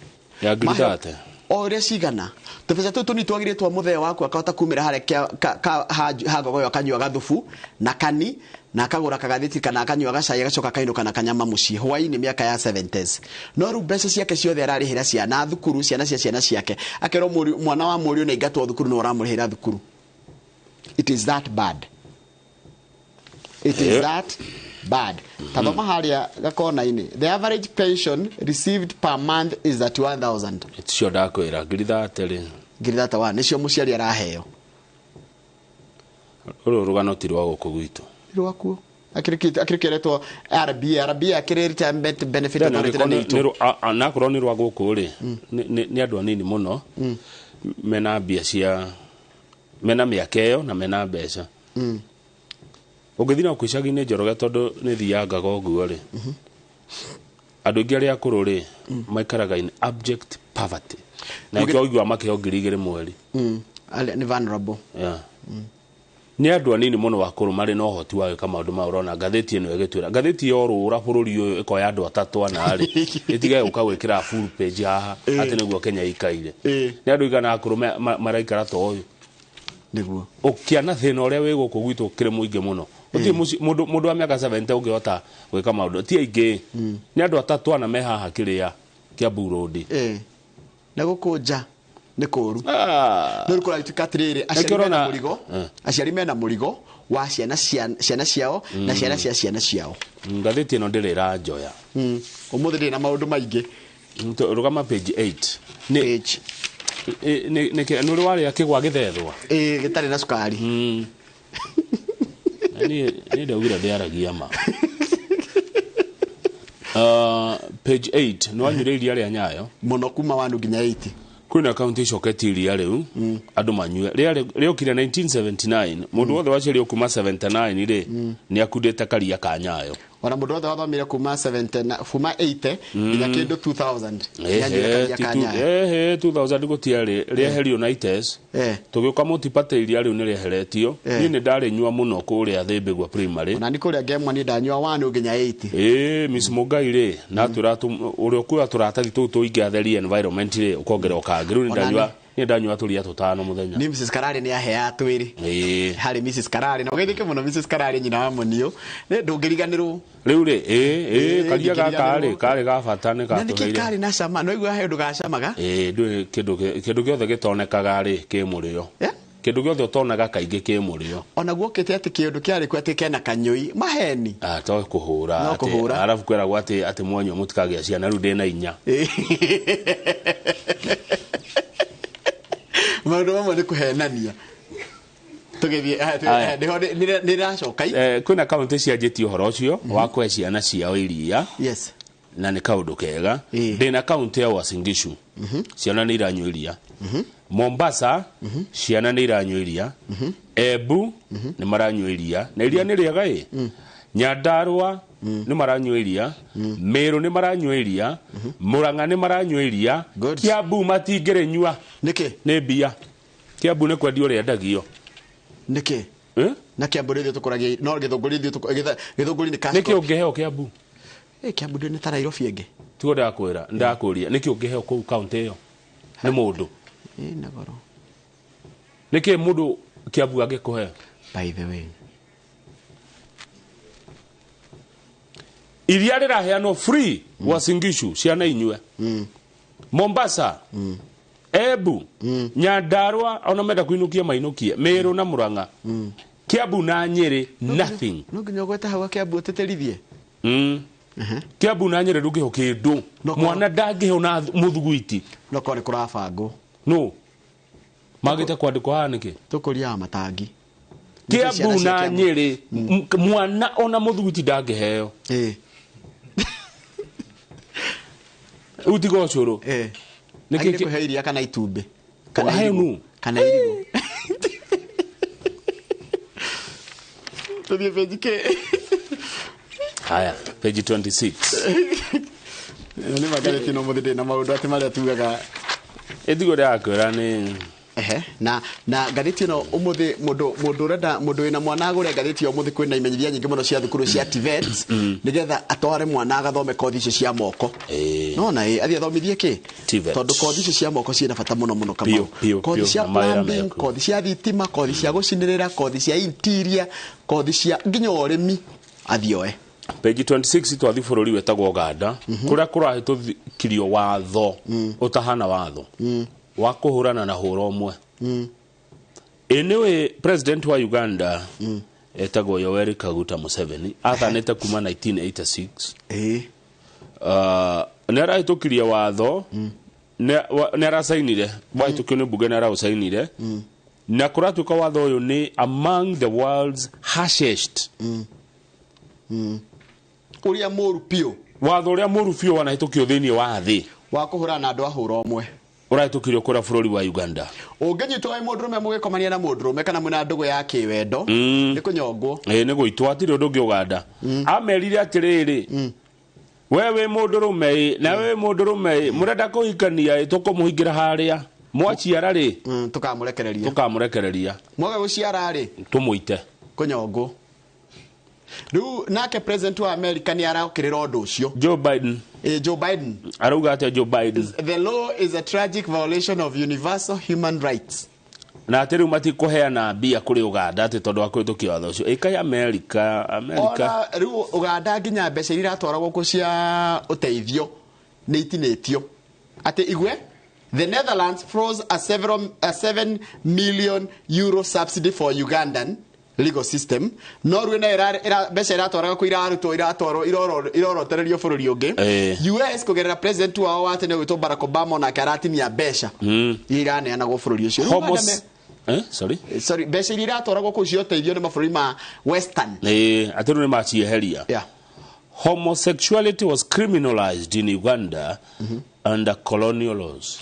ya ngiri thate o ũrĩa cigana. Tũbeca tũtũ tũnini twagĩrĩire twa mũthee waku akahota kumĩra harĩa ha ngogoyo akanyua gathubu na kani na akagũra kagathĩti kana akanyua gacai agacoka akainũka na kanyama mũciĩ hwaĩ-inĩ mĩaka ya 70s. No rĩu mbeca ciake ciothe ararĩhĩra ciana thukuru, ciana cia ciana ciake. Akerwo mwana wa mũriũ nĩ aingatwo thukuru no ũramũrĩhĩra thukuru. It is that bad. It is that bad. Tathoma harĩa gakona-inĩ. The average pension received per month is 31,000. Cio ndakwĩra ngiri thate rĩ. Ngiri 31 nĩcio mũciari araheo. Rũrũ rũgano ti rwa gũkũ gwitũ. Rwakuo. Akĩrĩkĩretwo RBA, RBA akĩrĩ retirement benefit authority na nĩ itũ. Nakorwo nĩ rwa gũkũ rĩ, nĩ andũ anini mũno mena mbia cia mena mĩaka ĩyo na mena mbeca. Ũngĩthiĩ na icagi-inĩ Njoroge tondũ nĩ thiangaga ũguo rĩ, andũ aingĩ arĩa akũrũ rĩ maikaraga in abject poverty. Na nĩkĩo ũiguaga makĩheo 2,000 mweri. Nĩ vulnerable. Nĩ andũ anini mũno akũrũ marĩ na ũhoti wa gwĩka maũndũ maya ũrona ngathĩti ĩno ĩgĩtwĩra. Ngathĩti yorũra bũrũri ũyũ ĩkoya andũ atatũ ana rĩ, ĩtige gũka gwĩkĩra full page haha atĩ nĩguo Kenya ĩikaire. Nĩ andũ aigana akũrũ maraikara ta ũyũ. Nĩguo. Ũkĩana thĩna ũrĩa wĩ gũkũ gwitũ ũkĩrĩ mũingĩ mũno. Gũtirĩ mũndũ wa mĩaka 70 ũngĩhota gwĩka maũndũ. Ti aingĩ. Nĩ andũ atatũ ana me haha kĩrĩa Kiambu Road. Na gũkũ nja nĩ kũũru. No rĩu kũratuĩka atĩrĩrĩ, aciari mena mũrigo, aciari mena mũrigo wa ciana ciao na ciana cia ciana ciao. Ngathĩti ĩno ndĩrĩ ĩranjoya. Ũmũthĩ ndĩrĩ na maũndũ maingĩ. Rũgama page 8. Page nĩ ũrĩ warĩa kĩgwa gĩthethwa? Ĩĩ, gĩtarĩ na cukari. Niĩ ndaugire ndĩaragia ma. Page 8 nĩ wanyuire iria rĩa Nyayo? Mũno kuma 1 nginya 8. Kwĩna kaunti icoketie iria rĩu andũ manyue. Rĩokire 1979, mũndũ wothe waciarirwo kuma 79 rĩ nĩ akundĩte karia ka Nyayo. Ona mũndũ wothe wathomire kuma 70 kuma 80 nginya kĩndũ 2000 nĩanyuire karia ka Nyayo. 2000 gũtiarĩ rĩeherio na ITES. Tũgĩũka multi-party iria rĩu nĩ rĩeheretio. Niĩ nĩ ndarĩnyua mũno kũrĩa Thĩmbĩgua primary. Ona nĩ kũrĩa Ngemwa niĩ ndanyua 1 nginya 8. Miss Mũngai rĩ, na atwĩra ũrĩa ũkuoya tũratathi tũu tũingĩ atherie environment rĩ, ũkongerera ũkangĩ. Rĩu nĩ ndanyua tũria tũtano mũthenya. Ni Mrs Karari nĩ aheaga twĩrĩ. Harĩ Mrs Karari na ũgeithĩke mũno Mrs Karari nyina wa Mũniũ. Nĩ ndũngĩriganĩrwo. Rĩu rĩ, karia gaka rĩ karĩ ga bata nĩ gatũheire. Na nĩkĩ karĩ na cama? No igua he ũndũ gacamaga? Ndũĩ kĩndũ gĩothe gĩtonekaga rĩ kĩ mũrĩo. Kĩndũ gĩothe ũtonaga kaingĩ kĩ mũrĩo. Ona guokĩte atĩ kĩũndũ kĩarĩ kuo atĩ kena kanyũi maheni. Ah, to kũhũra. No kũhũra. Arabu kwĩragwo atĩ mwanyua mũtikagĩa ciana, rĩu ndĩna 4. Maũndũ mamwe nĩ kũhenania. Tũgĩthiĩ nĩho nĩracoka. Kwĩna kaũntĩ cianjĩtie ũhoro ũcio wa kũhe ciana ciao iria. Yes. Na nĩ kaũndũ kega. Ndĩna kaũntĩ ya Uasin Gishu. Ciana nĩ iranyua iria. Mombasa ciana nĩ iranyua iria. Embu nĩ maranyua iria. Na iria nĩ rĩega ĩ. Nyandarua nĩ maranyua iria. Meru nĩ maranyua iria. Murang'a nĩ maranyua iria. Kiambu matingĩrĩnyua. Nĩkĩ? Nĩ mbia. Kiambu nĩ kwendio rĩendagio. Nĩkĩ? Na Kiambu nĩ ithuĩ tũkũragia, no Gĩthũngũri ithuĩ Gĩthũngũri nĩ cash Nĩkĩ crop. ũngĩheo Kiambu? Kiambu nĩ ta Nairobi ĩngĩ. Tiguo ndakwĩra, ndakũria nĩkĩ ũngĩheo kũu kaũntĩ ĩyo? Nĩ mũndũ. Na goro. Nĩkĩ mũndũ Kiambu angĩkũhe? By the way. Iria rĩraheanwo free Uasin Gishu ciana inyue. Mombasa, Embu, Nyandarua ona menda kuinukia mainukie, Meru na Murang'a. Kiambu na Nyeri nothing. No nginya ũgwete hau Kiambu ũtĩtĩrithie. Kiambu na Nyeri ndũngĩheo kĩndũ. Mwana ndangĩheo na mũthuguiti. No korwo nĩ kũrabangwo. No. Magĩte kwandĩkwo haha nĩkĩ? Tũkũria matangi. Kiambu na Nyeri mwana ona mũthuguiti ndangĩheo. Rĩu tiga ũcũrũ. Nĩkĩ kũhe iria kana itumbĩ? Kana irigũ. Kana irigũ. Tũthiĩ page K. Haya, page 26. Nĩ magathĩti no mũthĩ ndĩ na maũndũ atĩ marĩa tugaga. Ĩtiguo ndĩrakwĩra nĩ Ehe, na ngathĩti ĩno ũmũthĩ mũndũ ũrenda mũndũ wĩna mwana agũre ngathĩti ĩyo ũmũthĩ kwĩna imenyithia nyingĩ mũno cia thukuru cia TVET nĩgetha atware mwana agathome kothi icio cia moko. Nona ĩ athiĩ athomithie kĩ? Tondũ kothi icio cia moko ciĩna bata mũno mũno Kamau. Kothi cia plumbing, kothi cia thitima, kothi cia gũcinĩrĩra, kothi cia interior, kothi cia nginya ũrĩmi athiĩ oe. Page 26 twathi bũrũri wetagwo Uganda kũrĩa kũrahĩtũkirio watho ũtahana watho wa kũhũrana na hũra ũmwe. Anyway, president wa Uganda etagwo Yoweri Kaguta Museveni athanĩte kuma 1986. Nĩ arahĩtũkirie watho, nĩ aracainire, wahĩtũkio nĩ mbunge nĩ araũcainire, na kũratuĩka watho ũyũ nĩ among the world's harshest. Ũrĩa mũru biũ. Watho ũrĩa mũru biũ wanahĩtũkio thĩinĩ wa thĩ. Wa kũhũrana na andũ a hũra ũmwe. Ũrahĩtũkirio kũrĩa bũrũri wa Uganda. Ũngĩnyitwo wĩ mũndũrũme mũgĩkomania na mũndũrũme kana mwĩna ndũgũ ya kĩwendo, nĩ kũnyongwo. Nĩ gũitwo, hatirĩ ũndũ ũngĩ Uganda. Amerire atĩrĩrĩ, we wĩ mũndũrũme ĩ, na we wĩ mũndũrũme ĩ, mũrenda kũhikania ĩ, tũkũmũhingĩra harĩa. Mwaciara rĩ, tũkamũrekereria. Tũkamũrekereria. Mwaga gũciara rĩ, tũmũite. Kũnyongwo. Rĩu nake president wa America nĩ arokĩrĩra ũndũ ũcio. Joe Biden. Joe Biden. Arauga atĩa Joe Biden? The law is a tragic violation of universal human rights. Na atĩ rĩu matikũheana mbia kũrĩ Uganda atĩ tondũ wa kũhĩtũkia watho ũcio. Ĩkai America, America. Ona rĩu Uganda nginya mbeca iria iratwaragwo kũ cia ũteithio nĩ itinĩtio. Atĩ igwe, the Netherlands froze a 7 million euro subsidy for Ugandan legal system. Norway na mbeca iratwaraga kũ irarutwo iratwarwo irorotererio bũrũri ũngĩ. US kũgerera president wao wa tene gwĩtwo Barack Obama onake aratinia mbeca iria iraneanagwo bũrũri ũcio. Sorry? Sorry, mbeca iria iratwaragwo kũu cia ũteithio nĩ mabũrũri ma Western. Atĩ rĩu nĩ macieheria. Homosexuality was criminalized in Uganda under colonial laws.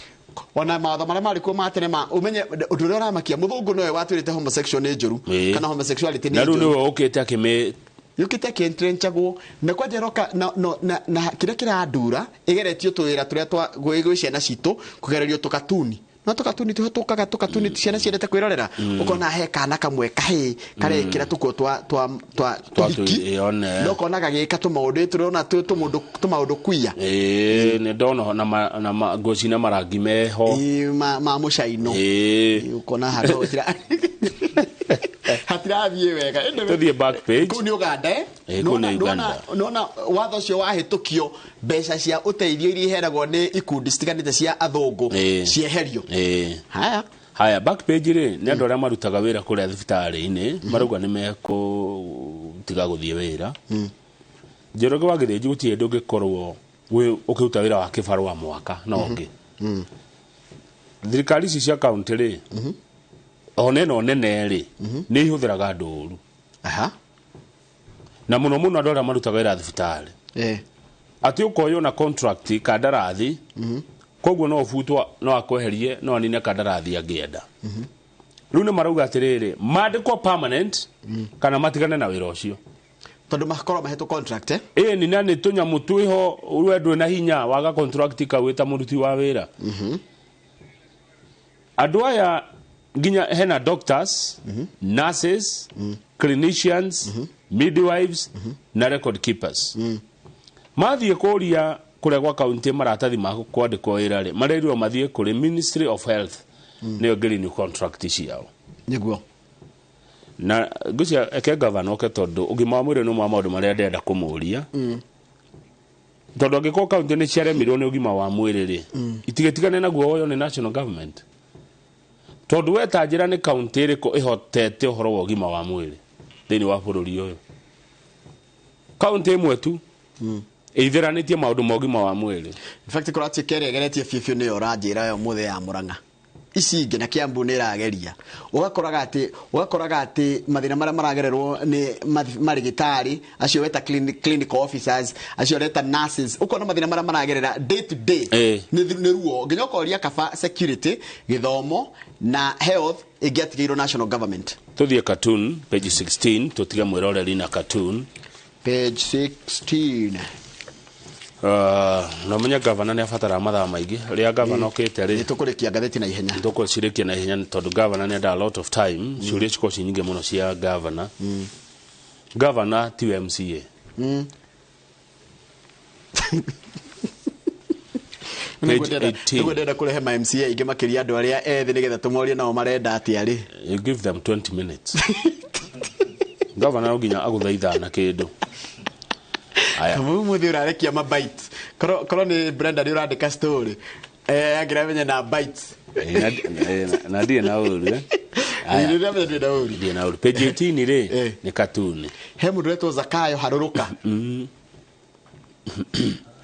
Ona mawatho marĩa marĩ kuo ma tene ma ũmenye ũndũ ũrĩa ũramakia mũthũngũ nowe watwĩrĩte homosexual nĩ njũru kana homosexuality nĩ njũru. Na rĩu njũru. nĩwe ũkĩte akĩmĩ yũkĩte akĩentrenchagwo na kwanja ĩroka na kĩrĩa kĩrandura ĩgeretio tũwĩra tũrĩa twa gwĩ ciana citũ kũgererio tũkatuni. No tũkatuni tũhĩtũkaga tũkatuni ciana ciendete kwĩrorera. Ũkona he kana kamwe kahĩ karekĩra tũkuo twa tũhiki. No ũkona gagĩka tũmaũndũ tũrona tũmaũndũ kuia. Nĩ ndona na nguo cina marangi meho. Ma mũcaino. Ũkona handũ hatirathiĩ wega. Tũthiĩ back page. Kũu nĩ Uganda Kũu nĩ Uganda. Nona watho ũcio wahĩtũkio mbeca cia ũteithio iria iheanagwo nĩ ikundi citiganĩte cia athũngũ cieherio. Haya. Haya, back page rĩ, nĩ andũ arĩa marutaga wĩra kũrĩa thibitarĩ-inĩ marauga nĩ mekũtiga gũthiĩ wĩra. Njoroge wa Gĩthĩnji, gũtirĩ hĩndĩ ũngĩkorwo ũkĩruta wĩra wa kĩbarũa mwaka na ũngĩ. Thirikari ici cia kaunti rĩ, ona ĩno nene rĩ, nĩ ihũthĩraga andũ ũru. Na mũno mũno andũ arĩa marutaga wĩra thibitarĩ. Atĩ ũkoywo na contract, kandarathi, koguo no ũbutwo, no akweherie, no anine kandarathi angĩenda. Rĩu nĩ marauga atĩrĩrĩ, mandĩkwo permanent kana matigane na wĩra ũcio. Tondũ makorwo mahetwo contract, eh? Ĩni, na nĩ tũnyamũ twĩho we ndwĩ na hinya waga contract kau wĩ ta mũruti wa wĩra. Andũ aya nginya hena doctors, nurses, clinicians, midwives na record keepers. Mathiĩ kũria kũrĩa gwa kaunti maratathi ma kwandĩkwo wĩra rĩ, marerirwo mathiĩ kũrĩ Ministry of Health, nĩyo ĩngĩ contract ciao. Nĩguo. Na ngwĩciria eke gavana oke, tondũ ũgima wa mwĩrĩ nĩ ũmwe wa maũndũ marĩa ndĩrenda kũmũria, tondũ angĩkorwo kaunti nĩ ciaremirwo nĩ ũgima wa mwĩrĩ rĩ, itigetigane naguo woywo nĩ national government, tondũ we ta njĩra, nĩ kaunti ĩrĩkũ ĩhotete ũhoro wa ũgima wa mwĩrĩ thĩinĩ wa bũrũri ũyũ? Kaunti ĩmwe tu ĩitheranĩtie maũndũ ma ũgima wa mwĩrĩ. In fact, kũratuĩka ĩrĩa ĩgeretie biũ biũ nĩyo ũranjĩra yo mũthĩ ya Mũrang'a. Ici ingĩ na Kiambu nĩ ĩrageria. Ũgakoraga atĩ mathĩna marĩa maragererwo nĩ marĩgĩtarĩ acio weta clinical officers, acio reta nurses, ũkona mathĩna marĩa maragerera day to day nĩ ruo nginya ũkoria kaba security, gĩthomo na health ĩngĩatigĩirwo national government. Tũthiĩ cartoon page 16, tũtige mwĩroreri na cartoon. Page 16. Na ũmenye gavana nĩ abataraga mathaa maingĩ rĩrĩa gavana okĩte rĩ. Tũkũrĩkia ngathĩti na ihenya. Tũkũcirĩkia na ihenya tondũ gavana nĩ endaga a lot of time. Ciũria cikorwo ci nyingĩ mũno cia gavana. Gavana tiwe MCA. Page 18. Nĩguo ndĩrenda kũrehe ma MCA aingĩ makĩria, andũ arĩa ethĩ, nĩgetha tũmorie nao marenda atĩa rĩ. You give them 20 minutes. Gavana no nginya agũthaitha na kĩndũ. Aya. Kamau mũthĩ ũrarekia ma bites. Korwo nĩ Brenda nĩ ũrandĩka story, angĩramenya na bites. Na ndirĩ na ũru, eh? Aya. Nĩ ndĩramenya ndũrĩ na ũru. Ndirĩ na ũru. Page 18 rĩ, nĩ cartoon. He mũndũ wetwo Zakayo harũrũka,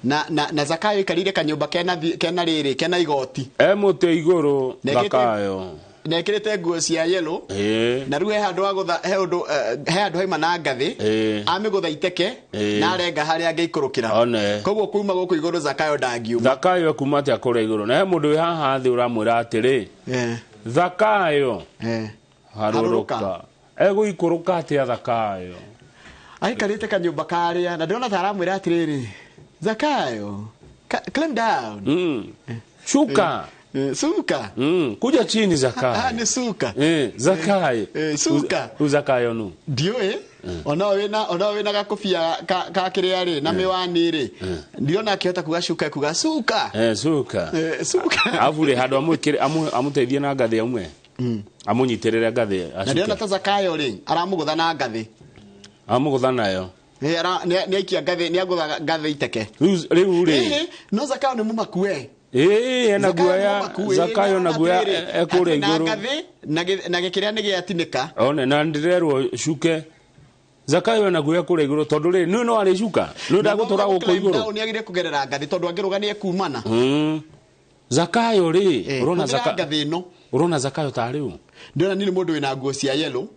na Zakayo ikarire kanyũmba kena rĩrĩ, kena igoti. E mũtĩ igũrũ. Zakayo. Na ekĩrĩte nguo cia yellow. Na rĩu he handũ agũtha, he ũndũ, he handũ haima na ngathĩ, amĩgũtha iteke na arenga harĩa angĩikũrũkĩra. One. Koguo kuma gũkũ igũrũ Zakayo ndangiuma. Zakayo ekuma atĩa kũrĩa igũrũ? Na he mũndũ wĩ haha thĩ ũramwĩra atĩrĩ, Zakayo harũrũka. Egũikũrũka atĩa Zakayo? Aikarĩte kanyũmba karĩa na ndĩrona ta aramwĩra atĩrĩrĩ, "Zakayo, climb down." Shuka. Suka. Kuja chini, Zakayo. Ah, nĩ suka. Zakayo. Suka. Zakayo nu? Ndiũĩ. Ona wĩna gakobia ka kĩrĩa rĩ na mĩwani rĩ, ndirona akĩhota kuga cuka, kuga suka. Suka. Suka. Afu rĩ, handũ amwĩkĩre, amũteithie na ngathĩ, aume, amũnyitĩrĩre ngathĩ. Na ndĩrona acuke. Ta Zakayo rĩ aramũgũtha na ngathĩ. Amũgũtha nayo. Nĩ aikia ngathĩ, nĩ agũtha ngathĩ iteke. Rĩu rĩ, No Zakayo nĩ mũmaku we. Ĩĩ, ena Zakayo nĩ guoya. mũmaku, ĩĩ, Zakayo na guoya ekũrĩa na igũrũ. Ngathĩ na gĩkĩrĩa nĩ gĩatinĩka. One na ndĩrerwo cuke. Zakayo ena guoya kũrĩa igũrũ, tondũ rĩ, nĩ no arĩcuka nĩ ndagũtũra gũkũ igũrũ. Nĩ agĩrĩire kũgerera ngathĩ tondũ angĩrũga nĩ ekumana. Zakayo rĩ, ũrona Hũthĩra ngathĩ ĩno. Ũrona Zakayo tarĩ ũ? Ndĩrona nĩ mũndũ wĩna nguo cia yellow,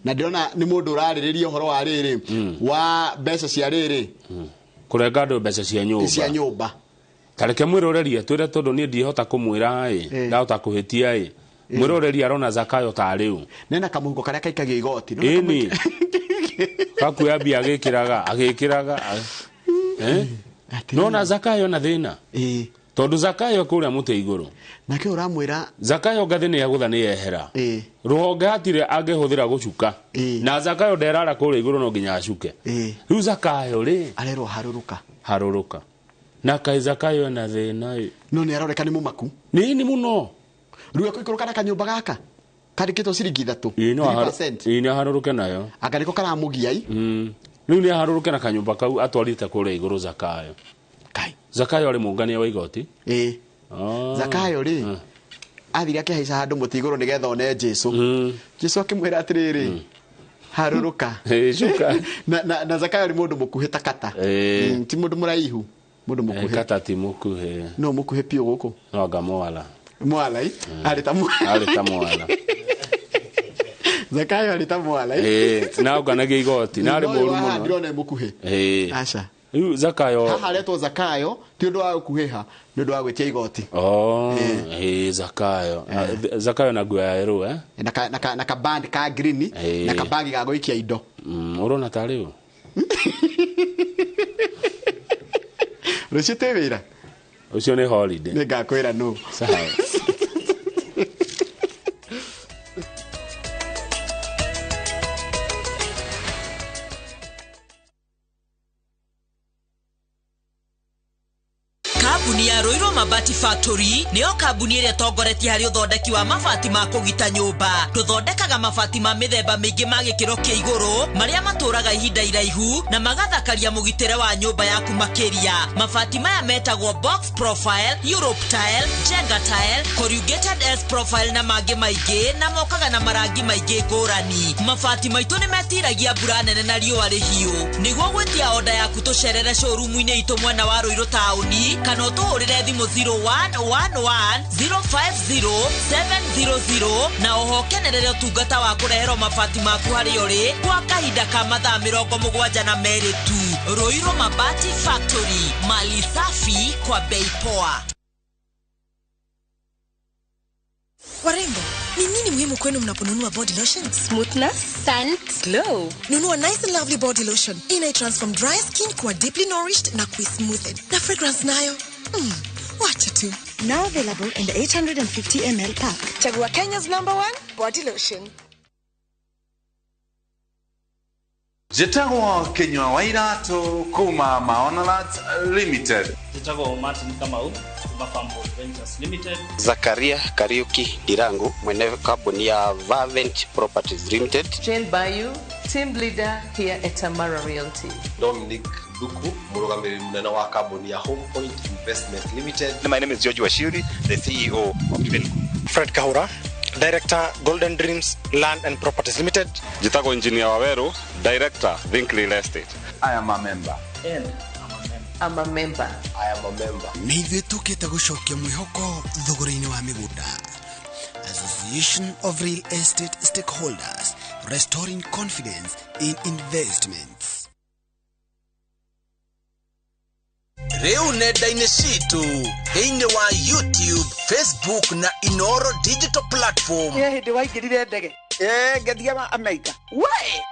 na ndĩrona nĩ mũndũ ũrarĩrĩria ũhoro wa rĩrĩ, wa mbeca cia rĩrĩ. Kũrenga andũ mbeca cia nyũmba. Cia nyũmba. Tareke mwĩrorerie twĩre, tondũ niĩ ndihota kũmwĩra ĩ, ndahota kũhĩtia ĩ. Mwĩrorerie arona Zakayo tarĩ ũ? Nena kamũhuko karĩa kaikagio igoti. Ĩni, gakuoya mbia agĩkĩraga agĩkĩraga, eh? Nona Zakayo na thĩna, tondũ Zakayo kũrĩa mũtĩ igũrũ. Nake ũramwĩra. Zakayo ngathĩ nĩ yagũtha, nĩ yehera rũhonge, hatirĩ angĩhũthĩra gũcuka, na Zakayo nderara kũrĩa igũrũ, no nginya acuke. Rĩu Zakayo rĩ, arerwo harũrũka. Harũrũka. Na kaĩ Zakayo ena thĩna ĩ. No nĩ aroreka nĩ mũmaku. Nĩ mũno. Rĩu ekũikũrũka na kanyũmba gaka kandĩkĩtwo ciringi 3. Ĩĩ, no 3%. Ĩĩ, nĩ aharũrũke nayo. Anga nĩko karamũgia i. Rĩu nĩ aharũrũke na kanyũmba kau atwarĩte kũrĩa igũrũ. Zakayo, Zakayo arĩ mũngania wa igoti. Ĩĩ. Ah. Zakayo rĩ, Athire akĩhaica handũ mũtĩ igũrũ nĩgetha one Jesu. Jesu akĩmwĩra atĩrĩrĩ, harũrũka. Cuka. Na Zakayo nĩ mũndũ mũkuhĩ ta kata. Ti mũndũ mũraihu, mũndũ mũkuhĩ. Kata ti mũkuhĩ. No mũkuhĩ piũ gũkũ. No anga mwala. Mwala i? Arĩ ta mwala. Arĩ ta mwala. Zakayo arĩ ta mwala i? Na onganagia igoti, na arĩ mũru mũno. Ndĩrona e mũkuhĩ. Aca. Rĩu Zakayo. Haha aretwo Zakayo ti ũndũ wa gũkuhĩha, nĩ ũndũ wa gwĩtia igoti. Zakayo. Zakayo na nguo ya yerũ, eh? Na ka band ka green, na ka bag ga gũikia indo. Ũrona ta rĩu? Rũciũ twĩ wĩra? Ũcio nĩ holiday. Nĩ ngakwĩra nũ. Sawa. Kambuni ya Ruiru Mabati Factory nĩyo kambuni ĩrĩa ĩtongoretie harĩ ũthondeki wa mabati ma kũgita nyũmba. Tũthondekaga mabati ma mĩthemba mĩingĩ ma gĩkĩro kĩa igũrũ marĩa matũraga ihinda iraihu na magathakaria mũgitĩre wa nyũmba yaku makĩria. Mabati maya metagwo box profile, Europe tile, Jenga tile, corrugated S profile na mangĩ maingĩ, na mokaga na marangi maingĩ ngũrani. Mabati maitũ nĩ metiragia mbura nene na riũa rĩhiũ. Nĩguo gwĩtia oda yaku tũcerere showroom-inĩ itũ mwena wa Ruiru taũni kana ũtũhũrĩre thimũ 0111 050 700 na oho kenerere ũtungata wa kũreherwo mabati maku harĩa ũrĩ kwa kahinda ka mathaa 72 tu. Ruiru Mabati Factory, mali safi kwa bei poa. Warembo, ni nini muhimu kwenu mnaponunua body lotion? Smoothness, scent, glow. Nunua Nice and Lovely body lotion. Ina transform dry skin kuwa deeply nourished na kui-smoothen. Na fragrance nayo, wacha tu. Now available in the 850 ml pack. Chagua Kenya's #1 body lotion. Njĩtagwo Kinyua wa Iratũ kuma Maonalat Limited. Njĩtagwo Martin Kamau kuma Farmhold Ventures Limited. Zakaria Kariuki Ndirangu mwene kambuni ya Vavent Properties Limited. Jane Bayu, team leader here at Amara Realty. Dominic Duku, mũrũgamĩrĩri mũnene wa kambuni ya Home Point Investment Limited. My name is George Washiri, the CEO of Divelco. Fred Kahura, Director, Golden Dreams Land and Properties Limited. Njĩtagwo Engineer Waweru, Director, Think Real Estate. I am a member. And I'm a member. I am a member. Nĩ ithuĩ tũkĩte gũcokia mwĩhoko thogora-inĩ wa mĩgũnda. Association of Real Estate Stakeholders, restoring confidence in investments. Rĩu nenda-inĩ citũ thĩinĩ wa YouTube, Facebook na Inoro digital platform. He hĩndĩ waingĩrire ndege? Ngathiaga America. We!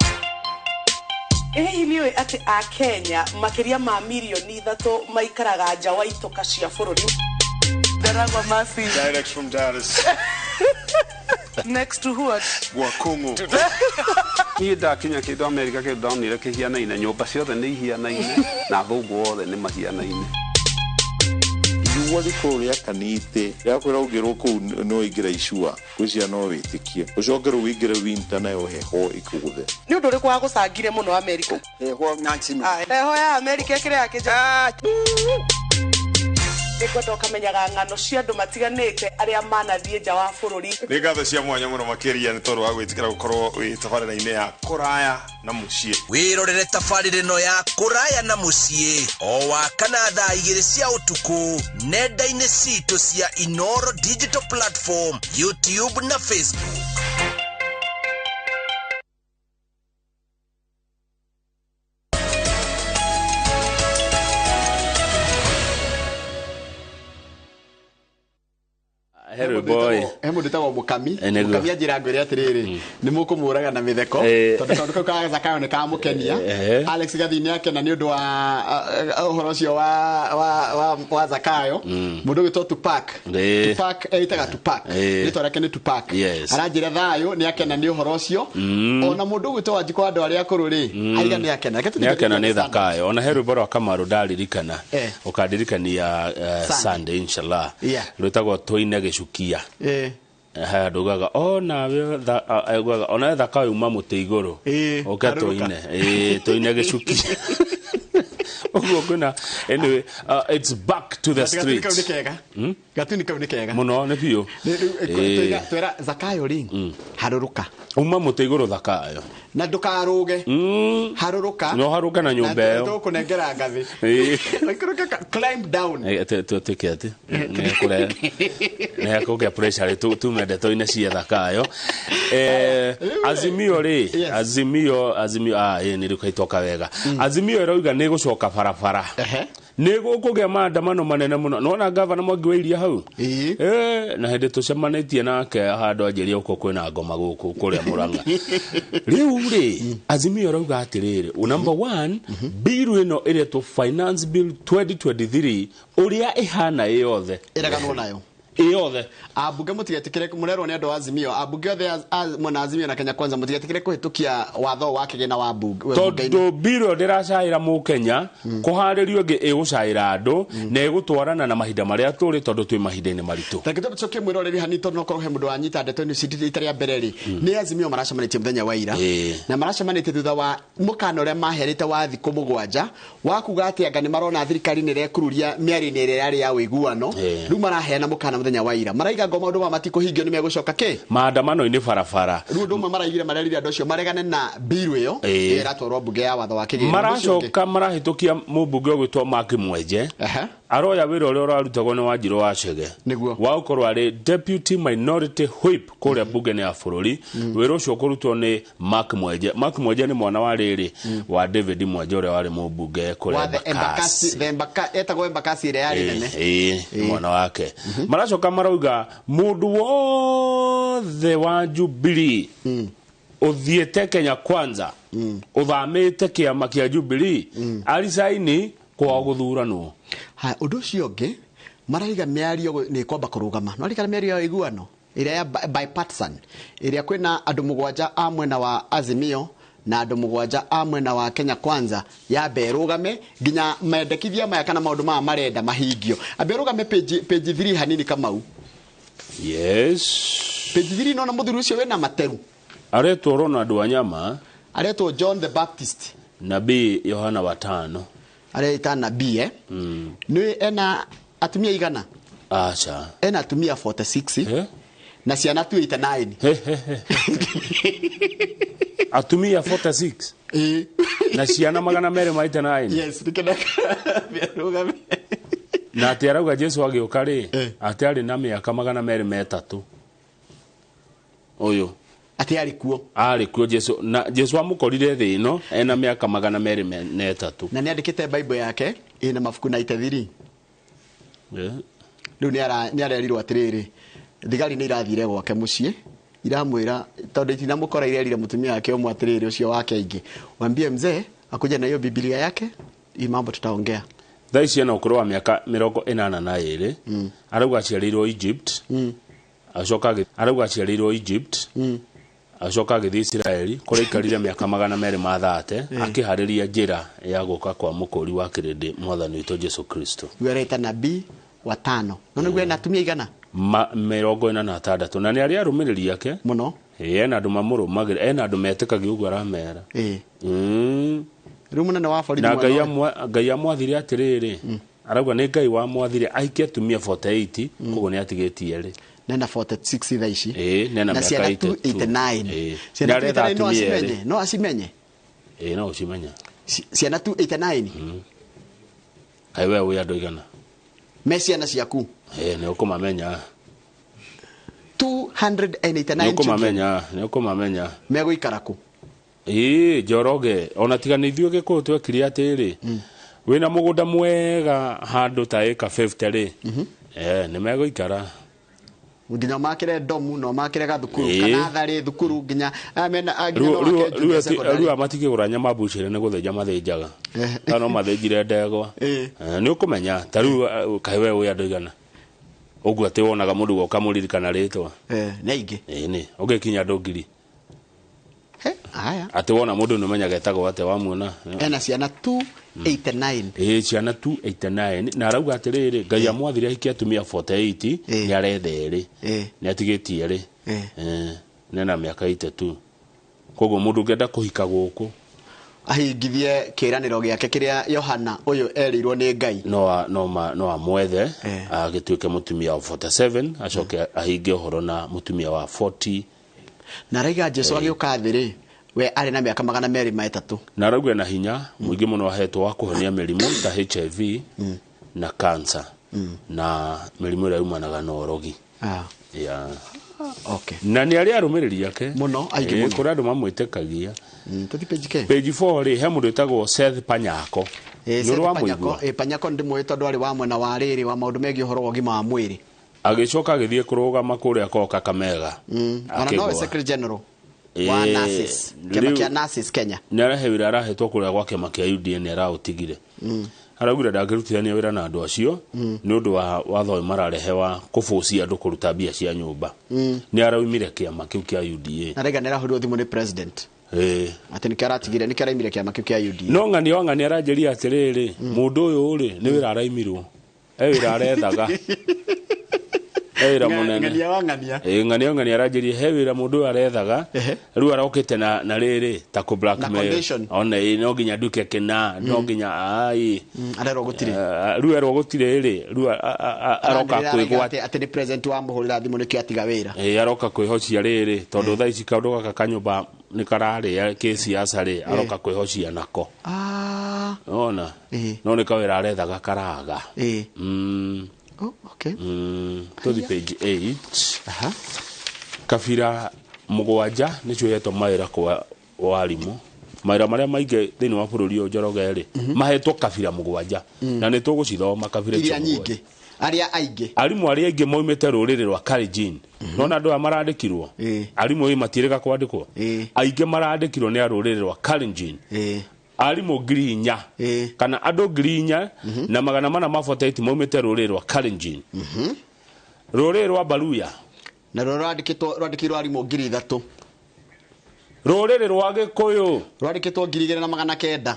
Hihi nĩ ũĩ atĩ a Kenya makĩria ma mirioni 3 maikaraga nja wa itoka cia bũrũri? Ndaragwa Masi. Direct from Dallas. Next to what? Gwakungu. Niĩ ndakinya kĩndũ Amerika kĩndũ ndonire kĩhianaine, nyũmba ciothe nĩ ihianaine na athũngũ othe nĩ mahianaine. Riũa rĩkorwo rĩakanĩte rĩakwĩra ũngĩrwo kũu no ũingĩre icua gwĩciria no wĩtĩkie ũcoke rĩu ũingĩre winter nayo heho ĩkũgũthe. Nĩ ũndũ ũrĩkũ wagũcangire mũno Amerika? Heho maximum. Heho ya Amerika ĩkĩrĩ ya kĩnja. Nĩngwenda ũkamenyaga ng'ano cia andũ matiganĩte arĩa manathiĩ nja wa bũrũri. Nĩ ngatho cia mwanya mũno makĩria nĩ tondũ wa gwĩtĩkĩra gũkorwo wĩ tabarĩra-inĩ ya kũraya na mũciĩ. Wĩrorere tabarĩra ĩno ya kũraya na mũciĩ o wa kana thaa 2 cia ũtukũ nenda-inĩ citũ cia Inoro digital platform, YouTube na Facebook. Hello boy. He mũndũ wĩtagwo Mũkami. Mũkami anjĩra ngwĩre atĩrĩrĩ, nĩ mũkũmũraga na mĩtheko tondũ kaũndũ kau ka Zakayo nĩ kamũkenia. Alex Gathii nĩ akena nĩ ũndũ wa ũhoro ũcio wa Zakayo. Mũndũ ũgwĩtwo Tupac. Tupac eĩtaga Tupac. Rĩtwa rĩake nĩ Tupac. Aranjĩra thayũ nĩ akena nĩ ũhoro ũcio. Ona mũndũ ũgwĩtwo Wanjikũ wa andũ arĩa akũrũ rĩ, aiga nĩ akena. Nĩ akena nĩ Zakayo. Ona he rwĩmbo rwa Kamaru ndaririkana. Ũkandirikania Sunday inshallah. Rwĩtagwo Tũine Gĩcukia. Haya ndugaga onawe onawe Zakayo uma mũtĩ igũrũ ũke tũine tũine gĩcukia. Ũguo kwĩna anyway, it's back to the Gatuni kau nĩ streets. kega. Gatuni kau nĩ kega. Mũno nĩ biũ. Twĩra Zakayo rĩ, harũrũka. Uma mũtĩ igũrũ Zakayo. Na ndũkarũge. Harũrũka. No harũka na nyũmba ĩyo. Tũkũnengera ngathĩ. Ũikũrũke climb down. Tuĩke atĩ nĩkũgĩa pressure rĩ tume ndeto-inĩ cia Zakayo. Azimio rĩ, Azimio Azimio nĩ rĩu kaitoka wega. Azimio ĩrauga nĩ ĩgũcoka barabara. Nĩ gũkũgĩa maandamano manene mũno. Nĩwona gavana Mwangi wa Iria hau? Na hĩndĩ tũcemanĩtie nake handũ anjĩria ũko kwĩna ngoma gũkũ kũrĩa Mũrang'a. Rĩu rĩ, Azimio ĩrauga atĩrĩrĩ, number one, bill ĩno ĩretwo Finance Bill 2023 ũrĩa ĩhana ĩyothe. Ĩreganwo nayo. Ĩyothe. Ambunge mũtigetikire mũrerwo nĩ andũ a Azimio, ambunge othe mwena Azimio na Kenya Kwanza mũtigetikire kũhĩtũkia watho wa kĩgĩna wa bunge. Tondũ bill ĩyo ndĩracaĩra mũkenya, kũharĩrio ĩngĩ ĩgũcaĩra andũ na ĩgũtwarana na mahinda marĩa tũrĩ tondũ twĩ mahinda-inĩ maritũ. Reke tũcokie mwĩroreri hanini tondũ nokorwo he mũndũ wanyita ndeto ĩno ici rita rĩa mbere rĩ, nĩ Azimio maracemanĩtie mũthenya wa ira na maracemanĩtie thutha wa mũkana ũrĩa maherĩte wa thikũ 7 wa kuga atĩ anga nĩ marona thirikari nĩ ĩrekururia mĩario-inĩ ĩrĩa yarĩ ya ũiguano. Rĩu maraheana mũkana mũthenya wa ira, maraiga ngo maũndũ maya matikũhingio nĩ megũcoka kĩ maandamano-inĩ barabara. Rĩu ũndũ ũmwe maraigire marerire andũ acio maregane na bill ĩyo ĩratwarwo mbunge ya watho wa kĩgĩna. Maracoka marahĩtũkia mũmbunge ũgwĩtwo Mark Mwenje aroya wĩra ũrĩa ũrarutagwo nĩ Wanjirũ wa Chege wa gũkorwo arĩ deputy minority whip kũrĩa mbunge-inĩ ya bũrũri. Wĩra ũcio ũkũrutwo nĩ Mark Mwenje. Mark Mwenje nĩ mwana wa rĩrĩ wa David Mwenje ũrĩa warĩ mũmbunge kũrĩa Embakasi. Etagwo Embakasi ĩrĩa yarĩ nene. Mwana wake. Maracoka marauga mũndũ wothe wa Jubilee ũthiĩte Kenya Kwanza ũthamĩte kĩama kĩa Jubilee aricaini kwa gũthuranwo. Ũndũ ũcio ũngĩ maraiga mĩario nĩ kwamba kũrũgama. No rikara mĩario ya ũiguano ĩrĩa ya bipartisan ĩrĩa kwĩna andũ 7 a mwena wa Azimio na andũ 7 a mwena wa Kenya Kwanza yambe ĩrũgame nginya mendekithia maya kana maũndũ maya marenda mahingio. Ambe ĩrũgame page 3 hanini Kamau. Yes. Page 3 nona mũthuri ũcio wĩna materu. Aretwo Ronald Wanyama, aretwo John the Baptist, Nabii Yohana wa 5. Areita nabii Nĩ ena atumia igana? Acha. Ena atumia 46 na ciana 289. Atumia 46. Na ciana 289. Yes, nĩkĩndaka. Na atĩ arauga Jesu agĩũka rĩ, atĩ arĩ na mĩaka 203. Ũyũ atĩ arĩ kuo. Arĩ kuo Jesu, na Jesu amũkorire thĩ ĩno ena mĩaka 203. Na nĩandĩkĩte Bible yake ĩna mabuku 93. Rĩu nĩ arerirwo atĩrĩrĩ, thigari nĩ irathire gwake mũciĩ iramwĩra tondũ itinamũkora irerire mũtumia wake ũmwe atĩrĩrĩ ũcio wake aingĩ, wambie mzee akuja na hiyo Biblia yake, hii mambo tutaongea. Thaa ici ena ũkũrũ wa mĩaka 82. Arauga aciarĩirwo Egypt. Acoka arauga aciarĩirwo Egypt. Acoka agĩthiĩ Isiraeli kũrĩa aikarire mĩaka 230 akĩharĩria njĩra ya gũka kwa mũkũri wa kĩrĩndĩ mwathani witũ Jesu Kristo. Rĩu areita nabii wa 5. No nĩguo ena atumia igana? 46 na nĩ arĩa arũmĩrĩri ake mũno. Ena andũ mamũrũmagĩrĩra, ena andũ metĩkagia ũguo aramera. Rĩu mũnene wa borithi na Ngai amwathire atĩrĩrĩ, arauga nĩ Ngai wamwathire ahikie atumia 48, koguo nĩ atigĩtie rĩ. Nena 46 thaa ici. Nena na mĩaka ciana 289. Ciana 289 no acimenye, no acimenye. No ũcimenye. Ciana 289. Kaĩ we wĩ andũ igana? Me ciana ciaku. Nĩ ũkũmamenya. 289 children. Nĩ ũkũmamenya. Megũikara kũ? Njoroge, ona tiga nĩ ithuĩ Gĩkũyũ twekire atĩrĩ, wĩna mũgũnda mwega handũ ta ĩka 50 rĩ, nĩ megũikara. Nginya makire domu no makire gathukuru kana tharĩ thukuru nginya mena rĩu matikĩgũra nyama mbucĩrĩ nĩ gũthĩnja mathĩnjaga. Kana no mathĩnjire ndegwa. Nĩ ũkũmenya ta rĩu kaĩ we wĩ andũ igana. Ũguo atĩ wonaga mũndũ goka mũririkana rĩtwa. Nĩ aingĩ. Nĩ ũgĩkinya andũ 1000. Haya. Atĩ wona mũndũ nĩ ũmenyaga etagwo atĩa wamuona. Ena ciana 289. Ciana 289 na arauga atĩrĩrĩ, Ngai amwathire ahikie atumia 48, nĩ aretha erĩ. Nĩ atigĩtie erĩ. Nena mĩaka 82. Koguo mũndũ ũngĩenda kũhika gũkũ Ahingithie kĩĩranĩro gĩake kĩrĩa Yohana ũyũ erĩirwo nĩ Ngai. No amwethe agĩtuĩke mũtumia wa 47, acoke ahinge ũhoro na mũtumia wa 40. Na araiga Jesu agĩũka thĩ rĩ, we arĩ na mĩaka 203. Na arauga na hinya mũingĩ mũno ahetwo wa kũhonia mĩrimũ ta HIV na cancer na mĩrimũ ĩrĩa yumanaga na ũrogi. Yeah. Okay. Na nĩ arĩa arũmĩrĩri ake mũno aingĩ mũno. Kũrĩ andũ mamwĩtĩkagia. Tũthiĩ page ke? Page 4 rĩ, he mũndũ wĩtagwo Seth Panyako. Nĩ ũrĩ wamũigua? Panyako ndĩmũĩ tondũ arĩ wa mwena wa rĩrĩ wa maũndũ megiĩ ũhoro wa ũgima wa mwĩrĩ. Agĩcoka agĩthiĩ kũrũgama kũrĩa kwa Kakamega. Ona nowe Secretary General wa Nurses, kĩama kĩa Nurses Kenya. Nĩ arahe wĩra arahetwo kũrĩa gwa kĩama kĩa UDA nĩ araũtigire. Araugire ndangĩrutithania wĩra na andũ acio nĩ ũndũ wa watho ũyũ mararehe wa kũbũcia andũ kũruta mbia cia nyũmba. Nĩ araumire kĩama kĩu kĩa UDA. Na raiga nĩ arahũrirwo thimũ nĩ president. Atĩ nĩkĩo aratigire, nĩkĩo araumire kĩama kĩu kĩa UDA. No ng'ania wa ng'ania aranjĩria atĩrĩrĩ, mũndũ ũyũ rĩ nĩ wĩra araimirwo. He wĩra arethaga. He wĩra mũnene. Ng'ania wa ng'ania. Ng'ania wa ng'ania aranjĩria he wĩra mũndũ ũyũ arethaga. Rĩu arokĩte na rĩrĩ ta kũ blackmail. Ona no nginya nduke kĩna, no nginya ai. Arerwo gũtirĩ. Rĩu erwo gũtirĩ rĩ, rĩu aroka kwĩgwata. Atĩ nĩ president wa mũhũrĩra thimũ nĩkĩo atiga wĩra. Aroka kwĩhocia rĩrĩ, tondũ thaa ici kaũndũ gaka kanyũmba nĩ kararĩa kĩsiasa rĩ, aroka kwĩhocia nako. Ona. No nĩ kawĩra arethaga karaga. Oh, okay. Tũthiĩ page 8. Kabira mũgwanja nĩcio ihetwo mawĩra kwa warimũ. Mawĩra marĩa maingĩ thĩinĩ wa bũrũri ũyũ Njoroge rĩ, mahetwo kabira mũgwanja. Na nĩ tũgũcithoma kabira icio iria nyingĩ. Arĩa aingĩ. Arimũ arĩa aingĩ maumĩte rũrĩrĩ rwa Kalenjin. Nona andũ aya marandĩkirwo. Arimũ ĩ matiĩrĩga kwandĩkwo. Aingĩ marandĩkirwo nĩ a rũrĩrĩ rwa Kalenjin. Arimũ 4,000 kana andũ 4,448 maumĩte rũrĩrĩ rwa Kalenjin. Rũrĩrĩ rwa Baluya na rũrĩa rwandĩkĩirwo arimũ 3,000. Rũrĩrĩ rwa Gĩkũyũ rwandĩkĩtwo 2,900.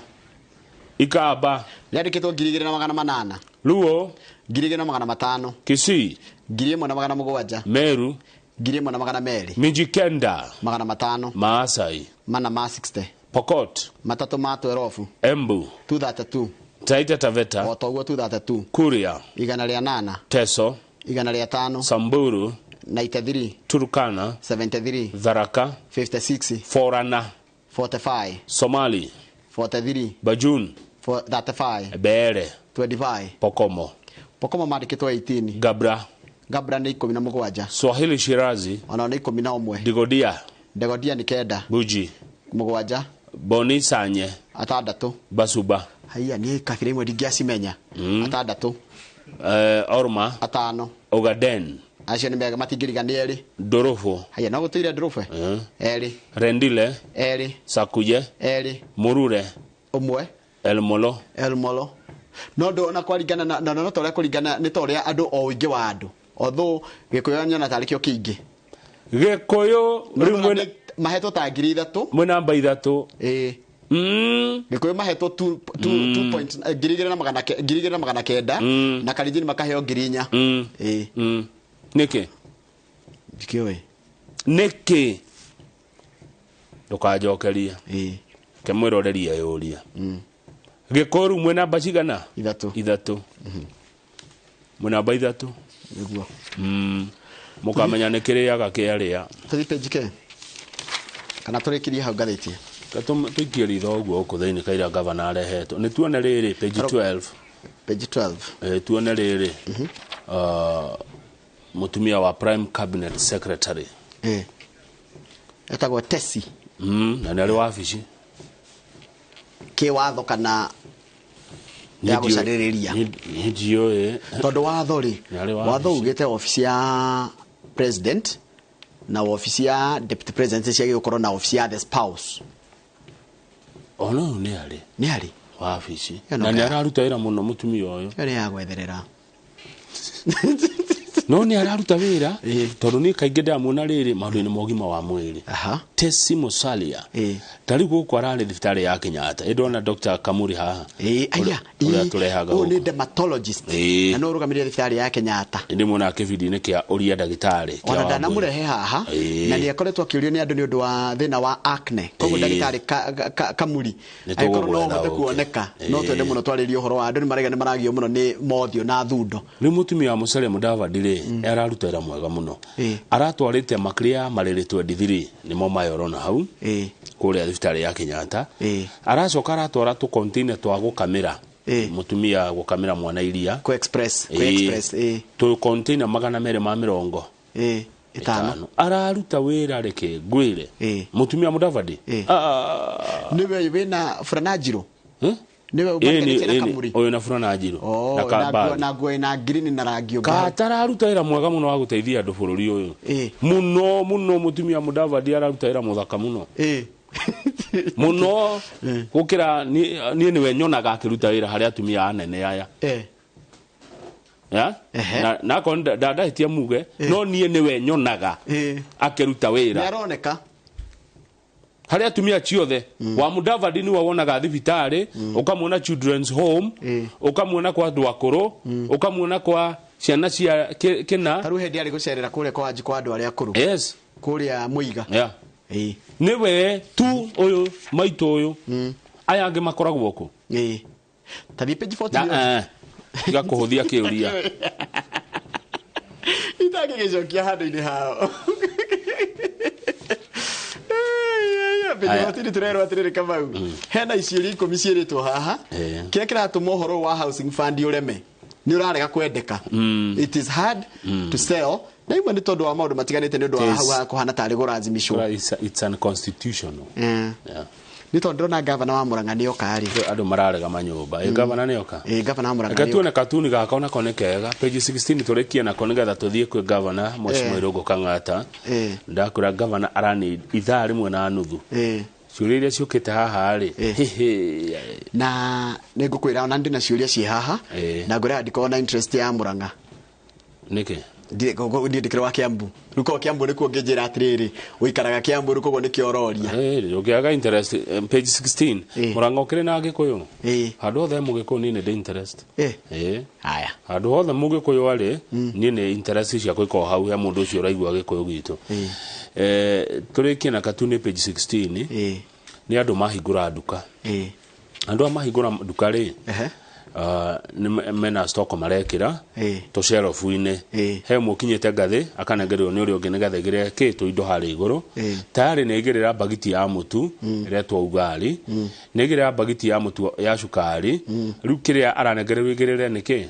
Ikamba rĩandĩkĩtwo 2,800. Luo 2,500. Kisii 1,700. Meru 1,200. Mijikenda 500. Maasai 460. Pokot 312. Embu 232. Taita Taveta o toguo 232. Kuria 108. Teso 105. Samburu 93. Turkana 73. Tharaka 56. Forana 45. Somali 43. Bajun 35. Bere 25. Pokomo Pokomo mandĩkĩtwo 18. Gabra Gabra nĩ 17. Swahili Shirazi onao nĩ 11. Digodia Degodia nĩ 9. Buji 7. Boni Sanye 6. Basuba Haiya nĩ kabira imwe ndingĩacimenya. 6. Orma 5. Ogaden acio nĩ mega matingĩriga nĩ 2. Dorofu Haiya no gũtũire Dorofu 2. Rendile 2. Sakuje 2. Murure 1. Elmolo Elmolo no ndo na kwaringana na no toria kũringana nĩ toria andũ o ũingĩ wa andũ although Gĩkũyũ nyona tarĩ kĩo kĩingĩ. Gĩkũyũ rĩu mahetwo ta 3,000 mwĩ namba 3. Gĩkũyũ mahetwo 2,900 na Kalenjin makaheo 4,000. Nĩkĩ? Ndikĩũĩ. Nĩkĩ? Ndũkanjokerie. Ke mwĩrorerie yũria. Gĩkũyũ rĩu mwĩ namba cigana? 3. 3. Mwĩ namba 3. Nĩguo. Mũkamenya nĩ kĩrĩaga kĩarĩa. Tũthiĩ page ke? Kana tũrĩkĩrie hau ngathĩti? Tũikie ritho ũguo gũkũ thĩinĩ kaira gavana arehetwo. Nĩ tuone rĩrĩ page 12. Page 12. Tuone rĩrĩ. Mũtumia wa Prime Cabinet Secretary. Etagwo Tesi. Na nĩ arĩ wabici. Kĩwatho kana ya gũcarĩrĩria. Nĩ ndiũĩ. Tondũ watho rĩ, watho ugĩte obici ya president na obici ya deputy president ciagĩrĩirwo gũkorwo na obici ya the spouse. Ona ũyũ nĩ arĩ. Nĩ arĩ. Wabici. Na nĩ araruta wĩra mũno mũtumia ũyũ. Ĩyo nĩ ya gwetherera. No nĩ araruta wĩra tondũ niĩ kaingĩ ndamuona rĩrĩ maũndũ-inĩ ma ũgima wa mwĩrĩ. Tesi Musalia ta rĩu gũkũ ararĩ thibitarĩ ya Kenyatta, ĩndona Dr. Kamuri haha ũrĩa tũrehaga ũyũ nĩ dermatologist na no ũrũgamĩrĩre thibitarĩ ya Kenyatta. Ndĩmuona kĩbindi-inĩ kĩa ũria ndagĩtarĩ. Ona ndanamũrehe haha na nĩ akoretwo akĩũrio nĩ andũ nĩ ũndũ wa thĩna wa acne, koguo ndagĩtarĩ Kamuri angĩkorwo no ũhote kuoneka no twende mũno twarĩrie ũhoro wa andũ nĩ marega nĩ maragio mũno nĩ mothiũ na thundo. Rĩu mũtumia wa Musalia Mudavadi rĩ araruta wĩra mwega mũno, aratwarĩte makĩria ya marĩrĩ 23 nĩmo maya ũrona hau kũrĩa thibitarĩ ya Kenyatta. Aracoka aratwara tũ container twa gũkamĩra mũtumia gũkamĩra mwana iria ku express, ku express tũ container 250. Araruta wĩra reke ngwĩre mũtumia Mudavadi nĩwe wĩna furana njirũ, nĩwe ũbanganĩte na Kamuri ũyũ na furana njirũ na kambari na nguo ĩna green na rangi ũngĩ. Katararuta wĩra mwega mũno wa gũteithia andũ bũrũri ũyũ mũno mũno. Mũtumia Mudavadi araruta wĩra mũthaka mũno mũno gũkĩra niĩ nĩwe nyonaga akĩruta wĩra harĩ atumia anene aya. Na akorwo ndahĩtia muge no niĩ nĩwe nyonaga akĩruta wĩra. Nĩaroneka harĩ atumia ciothe. Wa Mudavadi nĩwe wonaga thibitarĩ, ũkamuona children's home, ũkamuona kwa andũ akũrũ, ũkamuona kwa ciana cia kĩna. Tarĩu hĩndĩ arĩ gũcerera kũrĩa kwa Wanjikũ andũ arĩa akũrũ. Yes. Kũrĩa Mũiga. Yeah. Nĩwe tu ũyũ maitũ ũyũ aya angĩ makoragwo kũ. Tathiĩ page 40. Tiga kũhũthia kĩũria. Itangĩgĩcokia handũ-inĩ hao. Page 40 tũrerwo atĩrĩrĩ Kamau, hena iciũria 10 ciĩrĩtwo haha. Kĩrĩa kĩratũma ũhoro wa housing fund ũreme nĩ ũrarega kwendeka. It is hard to sell. Na imwe nĩ tondũ wa maũndũ matiganĩte nĩ ũndũ wa hau kũhana tarĩ kũrazimicwo. It's unconstitutional. Nĩ tondũ ndĩrona gavana wa Murang'a nĩoka rĩ. Andũ mararega manyũmba. Gavana nĩoka? Gavana wa Murang'a. Reke tuone katuni gaka onako nĩ kega. Page 16 tũrĩkie nako nĩgetha tũthiĩ kwĩ gavana Mheshimiwa Irũngũ Kang'ata. Ndakwĩra gavana arani ithaa 1.5. Ciũria iria ciũkĩte haha rĩ. Na nĩngũkwĩra ona ndĩna ciũria ciĩ haha na ngwĩra ndikoragwo na interest ya Murang'a. Nĩkĩ? Ndiĩ ndĩkĩrĩ wa Kiambu. Rĩu korwo Kiambu nĩkuo ũngĩnjĩra atĩrĩrĩ ũikaraga Kiambu rĩu koguo nĩkĩo ũroria. Ũngĩaga interest page 16 Murang'a ũkĩrĩ na Gĩkũyũ. Handũ hothe Mũgĩkũyũ niĩ nĩ ndĩ interest. Haya. Handũ hothe Mũgĩkũyũ arĩ niĩ nĩ interest ciakwa ikoragwo hau he mũndũ ũcio ũraigua Gĩkũyũ gitũ. Tũrĩkie na katuni page 16 nĩ andũ mahingũra nduka. Andũ aya mahingũra nduka rĩ mena stock marekĩra tũcerobu-inĩ. He ũmwe ũkinyĩte ngathĩ akanengererwo nĩ ũrĩa ũngĩ nĩgetha aigĩrĩre kĩ tũindo harĩa igũrũ. Tayarĩ nĩ aigĩrĩra mbagiti ya mũtu ĩretwo ugali, nĩ aigĩrĩra mbagiti ya mũtu ya cukari. Rĩu kĩrĩa aranengererwo aigĩrĩre nĩ kĩ?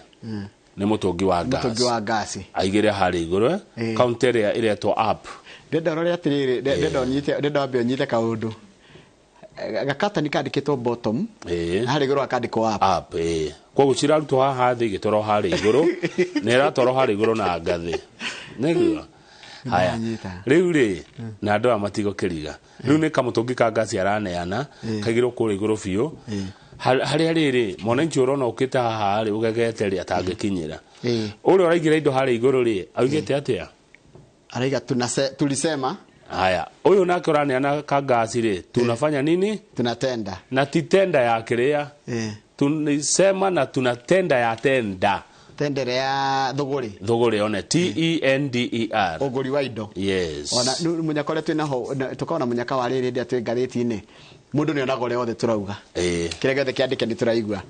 Nĩ mũtũngi wa gas. Mũtũngi wa gas aigĩrĩre harĩa igũrũ counter ĩrĩa ĩretwo app. Ndĩrenda ũrore atĩrĩrĩ, ndĩrenda wambe ũnyite kaũndũ. Gakatani kandĩkĩtwo bottom na harĩa igũrũ hakandĩkwo up. Up, koguo cirarutwo haha thĩ igĩtwarwo harĩa igũrũ na ĩratwarwo harĩa igũrũ na ngathĩ. Nĩguo. Haya. Rĩu rĩ na andũ aya matigũkĩriga. Rĩu nĩ kamũtũngi ka ngasi araneana kaigĩrwo kũrĩa igũrũ biũ. Harĩa rĩrĩ mwananchi ũrona ũkĩte haha rĩ ũgegete rĩ atangĩkinyĩra. Ũrĩa ũraigĩra indo harĩa igũrũ rĩ augĩte atĩa? Araiga tulisema. Haya, huyu nake ũraneana kangasi rĩ tunafanya nini? Tunatenda. Na ti tenda ya kĩrĩa. Tunisema na tunatenda ya tenda. Tendere ya thũgũrĩ. Thũgũrĩ one T-E-N-D-E-R. Ũgũri wa indo. Yes. Ona mũnyaka ũrĩa twĩna ho tũkorwo na mũnyaka wa rĩrĩ rĩrĩa twĩ ngathĩti-inĩ. Mũndũ nĩ onaga ũrĩa othe tũrauga. Kĩrĩa gĩothe kĩandĩke nĩ tũraigua.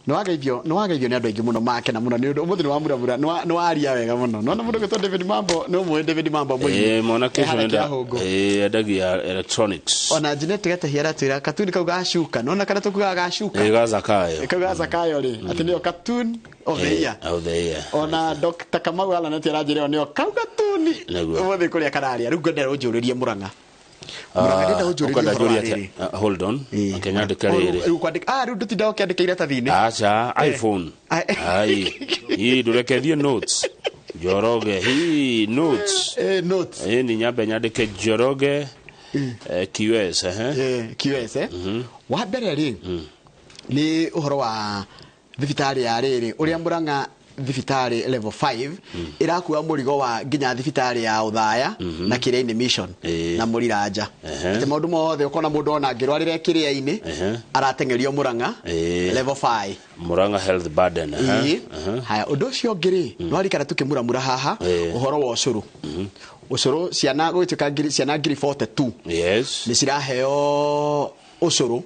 Nĩwageithio nĩ andũ aingĩ mũno makena mũno nĩ ũndũ ũmũthĩ nĩwamuramura nĩwaria wega mũno. Nĩwona mũndũ ũgwĩtwo David Mambo nĩ ũmũĩ David Mambo mũini. Mwanake ũcio endagia electronics. Ona Jeanette Gatehia aratwĩra katuni kau gacuka. Nĩwona kana tũkugaga gacuka. Ga Zakayo. Kau ga Zakayo rĩ atĩ nĩyo cartoon of the year. Of the year. Ona Dr. Kamau Alaneti aranjĩra nĩyo kau katuni. Ũmũthĩ kũrĩa kararia. Rĩu ngwenda ũnjũrĩrie Murang'a. Hold on. Kenya rĩrĩ. Rĩu kwandĩka rĩu ndũtindaga ũkĩandĩka iratathi-inĩ. Aca, iPhone. Ai. Ii ndũreke notes. Njoroge, hii notes. Notes. Ni nyambe nyandĩke Njoroge QS, QS Wa mbere rĩ nĩ ũhoro wa thibitarĩ ya rĩrĩ ũrĩa Murang'a thibitarĩ level 5 ĩrakua mũrigo wa nginya thibitarĩ ya Ũthaya na Kĩrĩa-inĩ Mission na Mũriranja, atĩ maũndũ mothe ũkona mũndũ ona angĩrwarĩra Kĩrĩa-inĩ arateng'erio Mũrang'a level 5. Murang'a health burden. Ĩĩ. Haya, ũndũ ũcio ũngĩ rĩ, nĩwarikana tũkĩmuramura haha ũhoro wa ũcũrũ, ũcũrũ ciana gũgĩtuĩka ciana 42,000 nĩ ciraheo ũcũrũ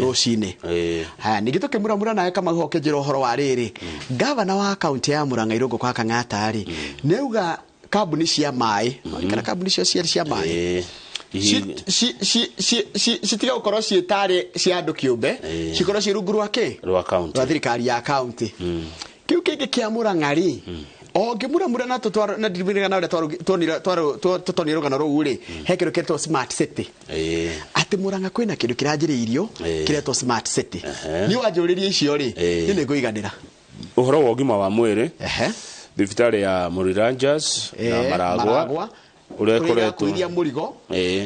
rũcinĩ. Haya, ningĩ tũkĩmuramura nawe Kamau ho ũkĩnjĩra ũhoro wa rĩrĩ, gavana wa kaunti ya Murang'a Irũngũ kwa Kang'ata rĩ, nĩ auga kambuni cia maĩ, kana kambuni cio cia maĩ citiga gũkorwo ciĩ tarĩ cia andũ kĩũmbe, cikorwo ciĩ rungu rwa kĩ? Rwa county. Rwa thirikari ya kaunti. Kĩu kĩngĩ kĩa Murang'a rĩ, o ngĩmuramura na na ndirikana ũrĩa tũtonire rũgano rũu rĩ, he kĩndũ kĩretwo smart city, atĩ Murang'a kwĩna kĩndũ kĩranjĩrĩirio kĩretwo smart city. Niĩ wanjũrĩrie icio rĩ, niĩ nĩ ngũiganĩra. Ũhoro wa ũgima wa mwĩrĩ, thibitarĩ ya Mũriranjas na Maragwa Maragwa ũrĩa ũrĩa ĩkoretwo ĩrakuithia mũrigo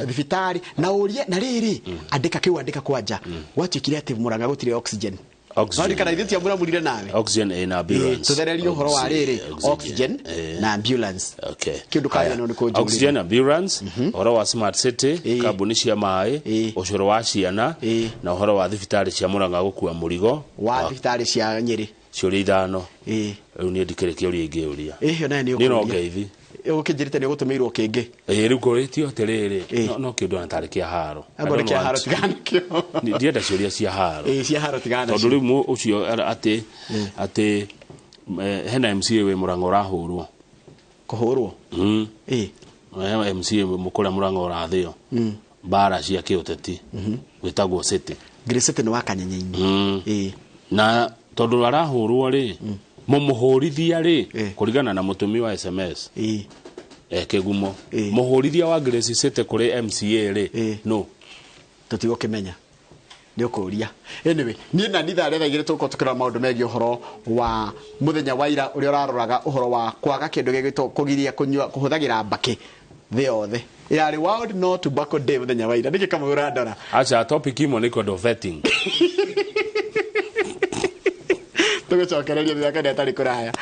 thibitarĩ na ũrie na rĩrĩ, andĩka kĩu, andĩka kwanja gwatuĩkire atĩ Murang'a gũtirĩ oxygen. Oxygen. Warikana ithuĩ tiamuramurire nawe. Oxygen na ambulance. Tũthererie ũhoro wa rĩrĩ, oxygen na ambulance. Okay. Kĩndũ Haya. kanya nĩ kũnjũrĩria. Oxygen, ambulance, ũhoro wa smart city, kambuni cia maĩ, ũcũrũ wa ciana na ũhoro wa thibitarĩ cia Murang'a gũkua mũrigo wa thibitarĩ cia Nyĩrĩ. Ciũria ithano. Rĩu niĩ ndikĩrĩ kĩũria ingĩũria. Ĩyo nayo nĩ Niĩ no ũkũria. ngeithi. Ũkĩnjĩrĩte nĩ ũgũtũmĩirwo kĩngĩ. Ĩĩ, rĩu ngũrĩtio atĩrĩrĩ, no kĩndũ ona tarĩ kĩa haro. Angorwo I don't kĩa haro, want- tigana nakĩo. Ndienda ciũria cia haro. Ĩĩ, cia haro tigana Tondũ nacio. rĩu ũcio atĩ atĩ hena MCA wĩ Murang'a ũrahũrwo. Kũhũrwo? Ĩĩ. MCA kũrĩa Murang'a ũrathĩo. Mbara cia kĩũteti. Wĩtagwo City. Grey City nĩ wa Kanyenye-inĩ. Na tondũ arahũrwo rĩ, mũmũhũrithia rĩ, kũringana na mũtũmi wa SMS kĩgumo, mũhũrithia wa Grace City kũrĩ MCA rĩ, no Tũtigũkĩmenya, nĩ ũkũria. Anyway, niĩ na nithaa rĩa 2:00 tũgũkorwo tũkĩrora maũndũ megiĩ ũhoro wa mũthenya wa ira ũrĩa ũraroraga ũhoro wa kwaga kĩndũ gĩgwĩtwo kũgiria kũnyua kũhũthagĩra mbakĩ thĩ yothe. Yarĩ World No Tobacco Day mũthenya wa ira. Nĩkĩ Kamau ũrandora? Acha, topic imwe nĩ kwendwo vetting. Tũgũcokereria mĩaka ĩrĩa ĩtarĩ kũraya.